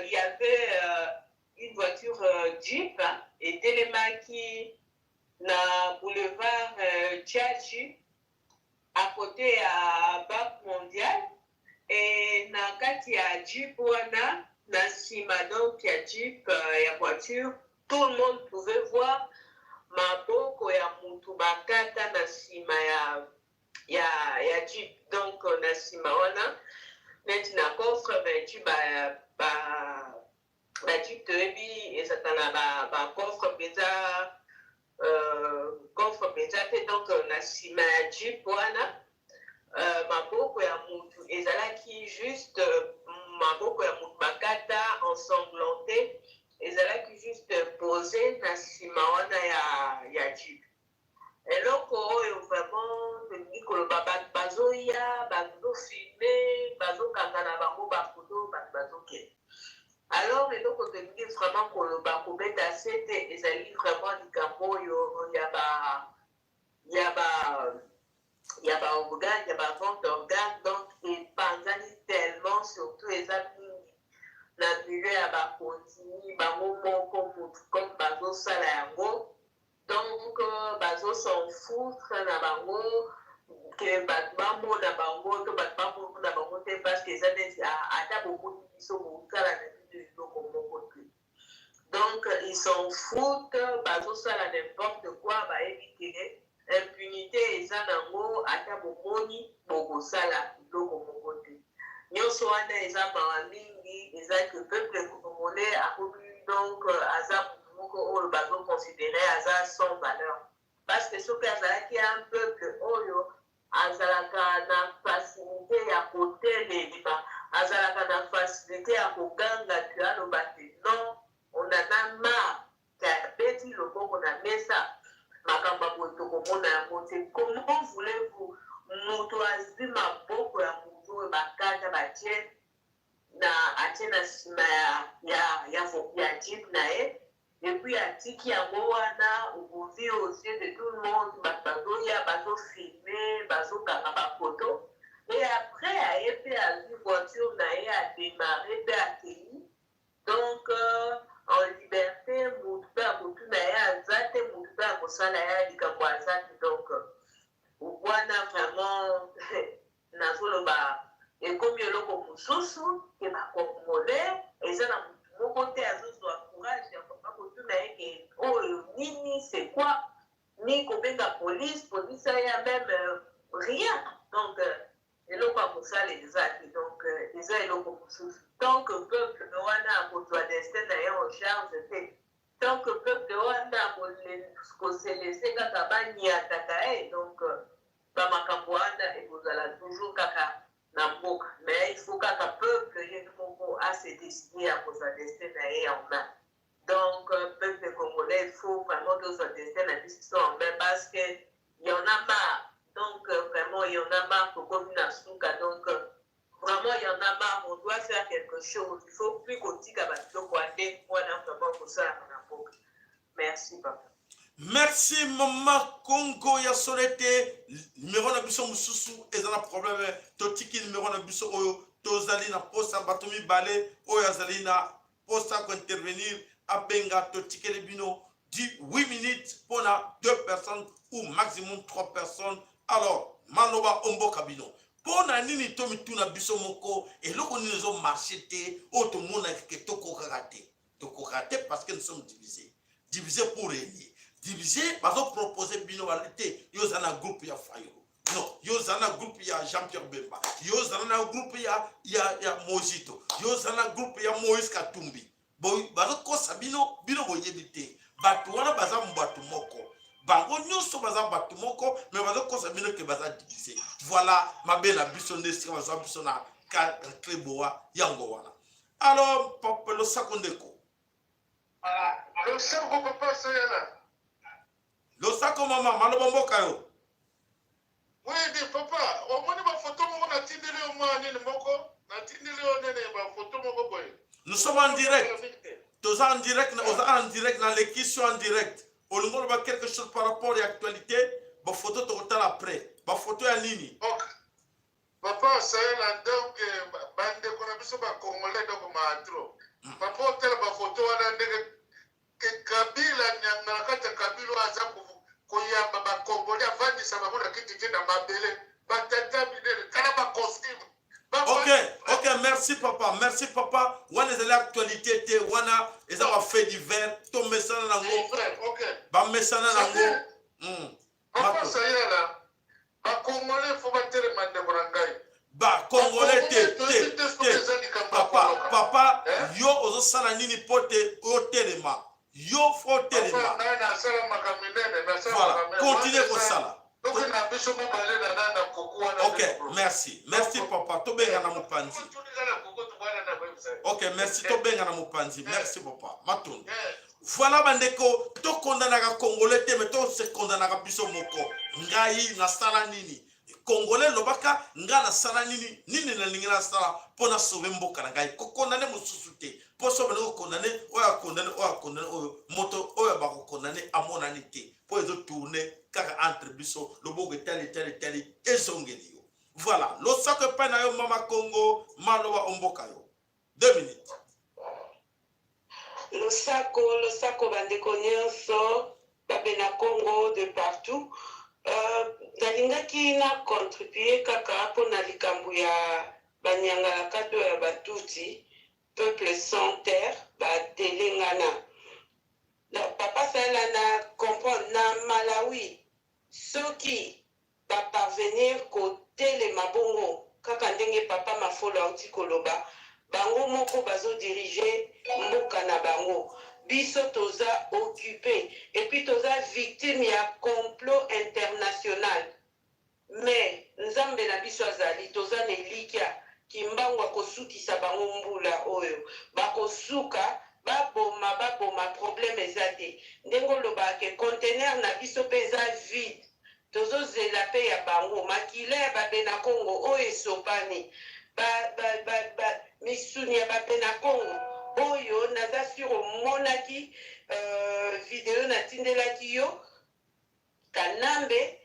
il y avait une voiture Jeep, hein, etelemaki na boulevard Tshatshi, à côté ya Banque mondiale. E na kati ya Jeep wana, na nsima donc ya Jeep, ya voiture, tout le monde pouvait voir maboko ya mutu bakata na nsima ya Jeep. Donc na nsima wana, neti na coffre, mais ba Jeep toyebi ezalaka na bacoffre mpenza, coffre mpenza te. Donc na nsima ya Jeep wana, maboko ya mutu ezalaki juste, maboko ya mutu bakata ensanglanté ezalaki juste posé na nsima wana ya Jeep. Eloko oyo vraiment tolingi koloba, bato bazoya, bazofilmer, bazokanga na bango bafoto, bato bazokende. Alors eloko tolingi vraiment koloba, kobeta sete, ezali vraiment likambo oyo ya baorgane, ya bavente d'organe. Donc epanzani tellement, surtout eza mingi na milieu ya bakonzi bango moko. Mutu comme bazosala yango, donc bazo s'en foutre na bango. Ke bato bamona bango to bato bamona bango te, parce que eza neti ata bomoni biso, bokosala na bino eloko moko te. Donc ils s'en foutent, bazosala n'importe quoi. Bayebi ke impunité eza nango, ata bomoni, bokosala eloko moko te. Nyonso wana eza mawa mingi. Eza ke peuple congolais akomi, donc aza motu moko oyo bazoconsidérer aza sans valeur, parce que soki azalaki un peuple oyo azalaka na facilité ya kotelema, azalaka na facilité ya koganga ke aloba te non, on en a marre, ke abeti loboko na mesa, makambo ya boye tokomona yango te. Comment voulez-vous, moto azwi maboko ya motu oyo bakata, batie na, atie na nsima ya jeep na ye, et puis atiki yango wana au vu aux yeux de tout le monde, bato bazoya, bazofilmer, bazokanga bafoto, et après aye mpe azwi voiture na ye, adémarrer mpe akei, donc en liberté. Motu mpe akotuna ye aza te, motu mpe akosala ye likambo aza te. Donc wana vraiment nazoloba ekomi eloko mosusu ke bacongolais eza na motu moko te azozwa courage ya kotuna ye ke oyo nini, c'est quoi, ni kobenga police, police aya, même rien. Donc eloko ya kosala eza te. Donc eza eloko mosusu. Tant que peuple wana akozwa destin na ye en charge te, tant que peuple wana kose laisser kaka baniataka ye, donc bamakambo wana ekozala toujours kaka na mboka. Mais il faut kaka peuple ye moko ase décider ya kozwa destin na ye en main. Donc peuple congolais, il faut vraiment tozwa destin na biso en main, parce que y en a marre. Donc vraiment, il y en a marre, tokomi na suka. Donc vraiment, il y en a marre, on doit faire quelque chose. Il faut plus kotika babiloko ya ndenge wana vraiment kosalaka na mboka. Merci, papa. Merci, mama Kongo ya Solete. Numéro na biso mosusu eza na problème. Totiki numéro na biso oyo. Tozali na posa bato mibale oyo azali na posa kointervenir, abenga. Totikeli bino di 8 minutes mpona deux personnes ou maximum trois personnes. Alors, maloba omboka bino. Mpo na nini tomituna biso moko eloko nini ezomarcher te, oyo tomonaki ke tokokaka te? Tokokaka te parce que nous sommes divisés. Divisés pour régner, divisé. Bazopropose bino balobi te, yo oza na groupe ya Fayulu, non, yo oza na groupe ya Jean Pierre Bemba, yo oza na groupe ya Mozito, yo oza na groupe ya Moïse Katumbi. Bazokosa bino. Bino boyebi te, bato wana baza bato moko, bango nyonso baza bato moko, mais bazokosa bino ke baza divisé. Voilà mabe na biso nde esika bazwa biso na cleboa yango wana. Alors papa, losako ndeko. Losako, papa Soyala. Losako mama, maloba mboka yo. Oui, papa, omoni bafoto moko natindeli yo, mwa nini moko natindeli yo, nene bafoto moko boye. Nous sommes en direct, toza en direct, oza en direct, naleki so en direct. Olingi oloba quelque chose par rapport ya actualité? Bafoto tokotala après. Bafoto ya nini? Ok. Papa Sayala, donc bandeko na biso bacongolais, donc maatro papa, otala bafoto wana ndenge ke Kabila nyanga na kati ya Kabila oyo aza koyamba bacongolais, avandisa bango na kiti te, na mabele, batata minene, tala bacostume. Ok, merci papa, merci papa. Wana ezali actualité te, wana eza bafait divers, tomesana nango. Bamesana nango. Papa Sayala, bacongolais faut batelema, ndeko na ngai. Bacongolais te te te, papa, papa. Yo ozosala nini mpo te otelema? Yo faut otelema. Voilà, continue kosala. Ok, merci, merci papa. Tobenga na mopanzi. Ok, merci, tobenga na mopanzi. Merci papa, matondo. Voilà bandeko, tokondanaka congolais te, mais tosekondanaka biso moko. Ngai nasala nini? Congolais lobaka: ngai nasala nini? Nini nalingi nasala mpo nasauver mboka na ngai? Kokondane mosusu te, mpo so balingi kokondane, oyo akondane, oyo akondane, oyo moto oyo bakokondane amonani te, mpo ezotourner kaka entre biso. Loboko etali, etali, etali, ezongeli yo. Voilà, losako epai na yo, mama Congo, maloba omboka yo, 2 minutes. Losako, losako bandeko nyonso babena Congo de partout. Euh, nalingaki na contribuer kaka mpona likambo ya banyangalakato ya batutsi, peuple sans terre, batelengana. Na papa Sala na comprendre na Malawi soki ba parvenir kotelema bongo kaka ndenge papa Mafolo auti koloba, bango moko bazo diriger mboka na bango, biso toza occupe et puis toza victime ya complot international. Mais Nzambe na biso azali, toza na elikya, Kimbangu akosukisa bango mbula oyo, bakosuka, baboma baboma problème eza te, ndenge olobaka ke container na biso pe eza vide, tozozela pe ya bango, makila ya ba bena kongo oyo esopani, ba ba ba ba misuni ya ba bena kongo oyo naza sur omonaki euh, video natindelaki yo, Kanambe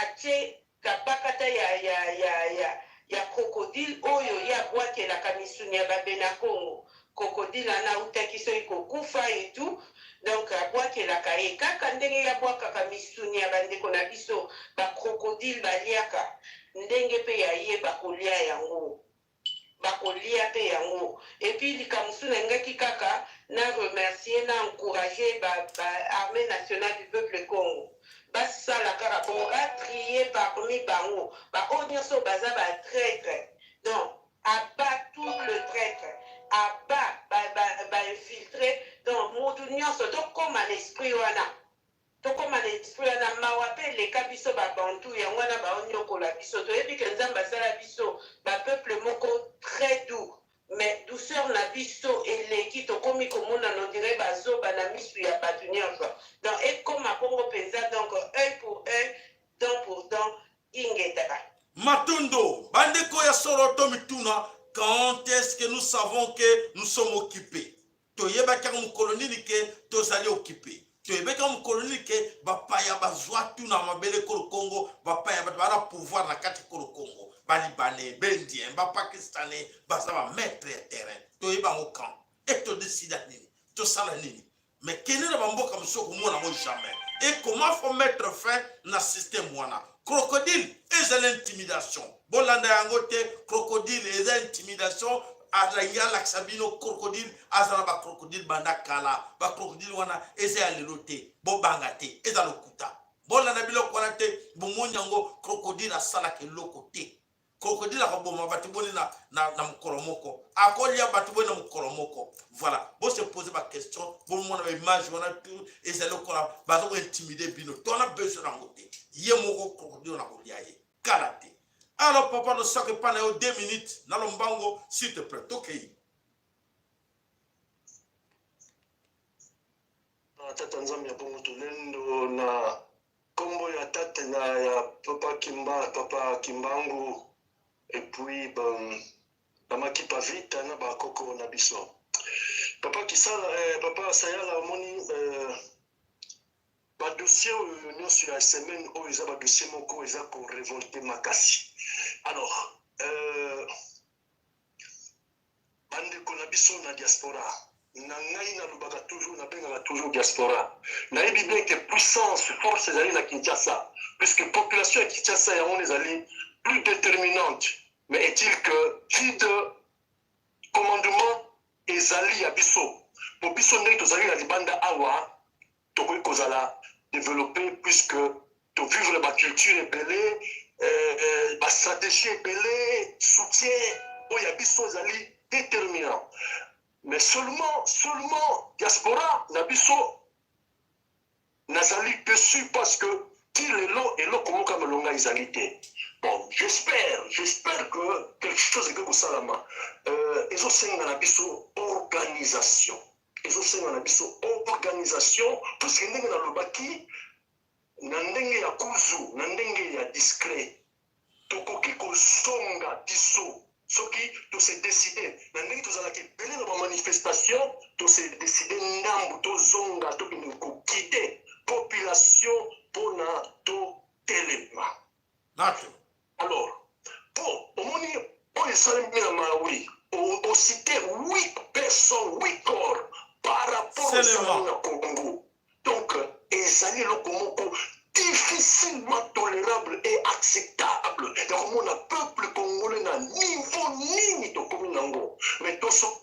atie kabakata ya ya ya ya ya crocodile oyo ye abwakelaka misuni ya ba Benakongo. Crocodile wana awutaki soki kokufa et tout, donc abwakelaka ye kaka ndenge ye abwakaka misuni ya ba ndeko na biso ba crocodile baliaka, ndenge pe ya ye bakolia yango. Bakolia pe yango. Et puis likambo mosusu nalingaki kaka na remercier na encourager ba ba armee nationale du peuple Kongo basala kaka bongo ba trier parmi bango ba oyo nionso oyo baza ba traitre donc abat tout le traitre abat ba ba ba infiltre donc mutu nionso tokoma na esprit wana. Tokoma na esprit wana mawa pe eleka biso ba bantou yango wana bao niokola biso toyebi ke nzambe asala biso ba peuple moko très doux mais douceur na biso eleki tokomi komonana on dirait ba zoba na misu ya batu nionso donc ekoma bongo penza donc oeil pour oeil dent pour dent ingeta. Matondo bandeko ya solo to mituna quand est-ce que nous savons que nous sommes occupés? Toyebaki yango mokolo nini ke tozali okipe? Toyebaki yango mokolo nini ke bapaya bazwa tu na mabele ekolo Congo? Bapaya bato baa na pouvoir na kati ekolo Congo, balibanais, baindien, bapakistanais baza bamaitre ya terrain. Toyeba yango quand e todesida nini, tosala nini? Mais kende na bamboka mosusu okomona yango jamais. Et comment faut mettre fin na système wana? Crocodile ezali intimidation, bolanda yango te. Crocodile eza intimidation, alingi alakisa bino crocodile aza na bacrocodile banda kala. Bacrocodile wana eza ya lelo te, bobanga te, eza lokuta, bolanda biloko wana te. Bomoni yango, crocodile asalaka eloko te. Crocodile akoboma bato boni na, na, na mokolo moko? Akolia bato boni na mokolo moko? Voilà, bose pose baquestion, bomona baimage wana tout ezali lokola baza kointimide bino. Tona besoin yango te, ye moko crocodile na kolia ye kala te. Alors papa, losako epai na yo 2 minutes na lombango s'il te plaît, tokei. Tata Nzambe ya bongo tolendo na kombo ya tata na ya papa Kimba, papa Kimbangu et puis ba mama Kipa Vita na ba koko na biso. Papa Kisala, eh, papa Sayala omoni eh, ba dossier oyo nyonso ya semaine oyo eza ba dossier moko eza ko revolter makasi. Alors euh, Bandeko na biso na diaspora, na ngai nalobaka toujours, nabengaka toujours diaspora. Nayebi bien que puissance, force ezali na Kinshasa, puisque population ya Kinshasa yango wana ezali plus determinante. Mais est-il que vide commandement ezali ya biso? Po biso ndenge tozali na libanda awa, tokoki kozala developpe puisque to vivre ba culture ebele, eh, ba stratégie ebele, soutien oyo ya biso ezali déterminant. Mais seulement seulement diaspora na biso nazali déçu parce que ti lelo eloko moko ya malonga ezali te. Bon, j'espère que quelque chose ekoki kosalama. Euh, ezosenga na biso organisation, ezosenga na biso organisation, puisque ndenge nalobaki na ndenge ya kuzu, na ndenge ya discret, tokoki kozonga biso soki tose decide na ndenge tozalaka ebele na bamanifestation, tose decide ndambu tozonga, tokende kokite population mpona totelema. Alors po omoni oyo esalemi na Malawi, osite 8 personnes, 8 corps par rapport esalemi na Congo, donc ezali eloko moko difficile.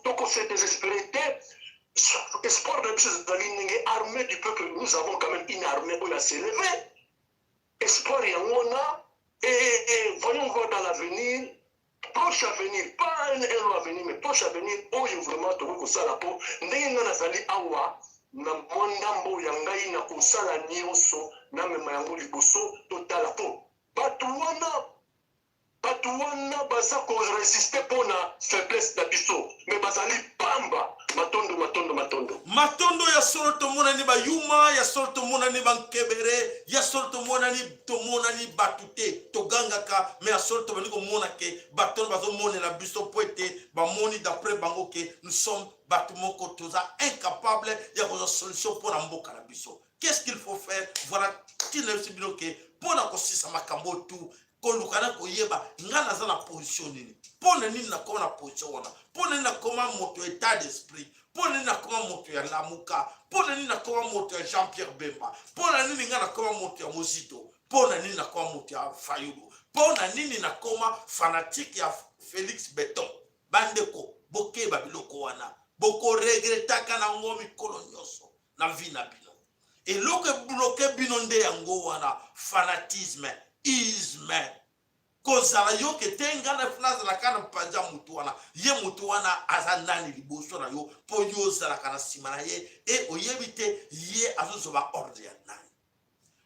Toko se désespérer te. Espoir na biso ezali ndenge armée du peuple, nous avons quand même une armée oyo s'élever. Espoir yango wana et voyons voir dans l'avenir proche avenir, pas un long avenir mais proche avenir, oyo vraiment tokoki kosala. Mpo ndenge ngai nazali awa na mwa ndambo ya ngai na kosala nyonso, namema yango liboso. Totala mpo bato wana baza korésister mpona faiblesse na biso, mais bazali pamba. Matondo, matondo, matondo. Matondo. Ya solo tomonani bayuma, ya solo tomonani bankebere, ya solo tomonani bato te. Togangaka, mais ya solo tobandi komona ke bato wana bazomonela biso po ete bamoni d'après bango ke nous sommes bato moko toza incapable ya kozwa solution mpo na mboka na biso. Qu'est-ce qu'il faut faire? Voilà ntina biso bino ke mpo na kosisa makambo tu koluka na koyeba ngai naza na position nini, mpo na nini nakoma na position wana, mpo na nini nakoma moto état d'esprit, mpo na nini nakoma moto ya Lamuka, mpo na nini nakoma moto ya Jean Pierre Bemba, mpo na nini ngai nakoma moto ya Mozito, mpo na nini nakoma moto ya Fayulu, mpo na nini nakoma fanatique ya Félix Beton. Bandeko, bokeba biloko wana, bokoregretaka nango mikolo nyonso na vie na bino. Eloko ebloquer bino nde yango wana, fanatisme, isme, kozala yoke te. Ngai nazalaka na mpanzi ya motu wana. Ye motu wana aza nani liboso na yo mpo yo ozalaka na nsima na ye? E oyebi te ye azozwa baordre ya nani?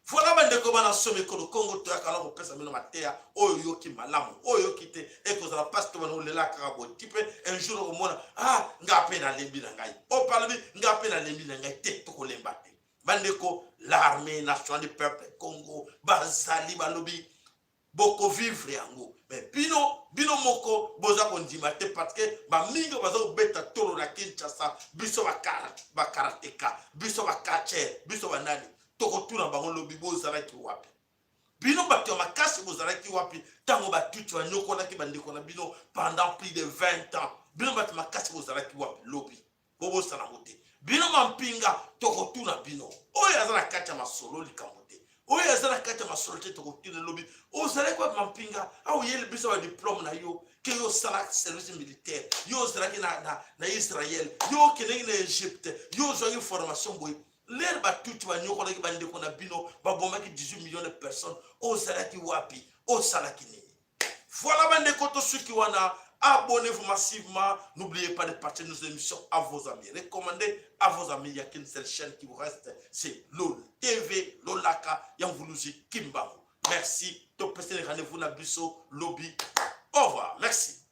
Voilà, bandeko bana so mikolo Kongo, toyaka na kopesa bino mateya oyo oyoki malamu, oyo oyoki te ekozala mpasi. To bana olela kaka boye ti mpe un jour okomona: ah, nga mpe nalembi na ngai. O palobi nga mpe nalembi na ngai te. Tokolemba te, bandeko. L'armée nationale du peuple Congo bazali, balobi bokovivre yango, mais bino moko boza kondima te, parce que bamingi baza kobeta tolo na Kinshasa. Biso bakarateka, biso bakacher, biso banani, tokotuna bango lobi: bozalaki wapi? Bino bato ya makasi, bozalaki wapi ntango batuti banyokolaki bandeko na bino pendant plus de 20 ans? Bino bato makasi, bozalaki wapi lobi? Bobosana yango te. Bino mampinga, tokotuna bino. Oyo aza na kati ya masolo, likambo te. Oyo aza na kati ya masolo te, tokotuna lobi: ozalaki wapi? Mampinga awa, oyeli biso badiplôme na yo ke yo osala service militaire, yo ozalaki na Israel, yo okendaki na Egypte, yo ozwaki formation boye. Lere batuti banyokolaki bandeko na bino, babomaki 18 millions de personnes, ozalaki wapi? Osalaki nini? Voilà, bandeko, tosuki wana. Abonnez-vous massivement. N'oubliez pas de partager nos émissions à vos amis. Recommandez à vos amis. Il n'y a qu'une seule chaîne qui vous reste, c'est LOL TV, Lolaka ya Mvuluzi Kimbangu. Merci. Topesi rendez-vous na biso lobi. Au revoir. Merci.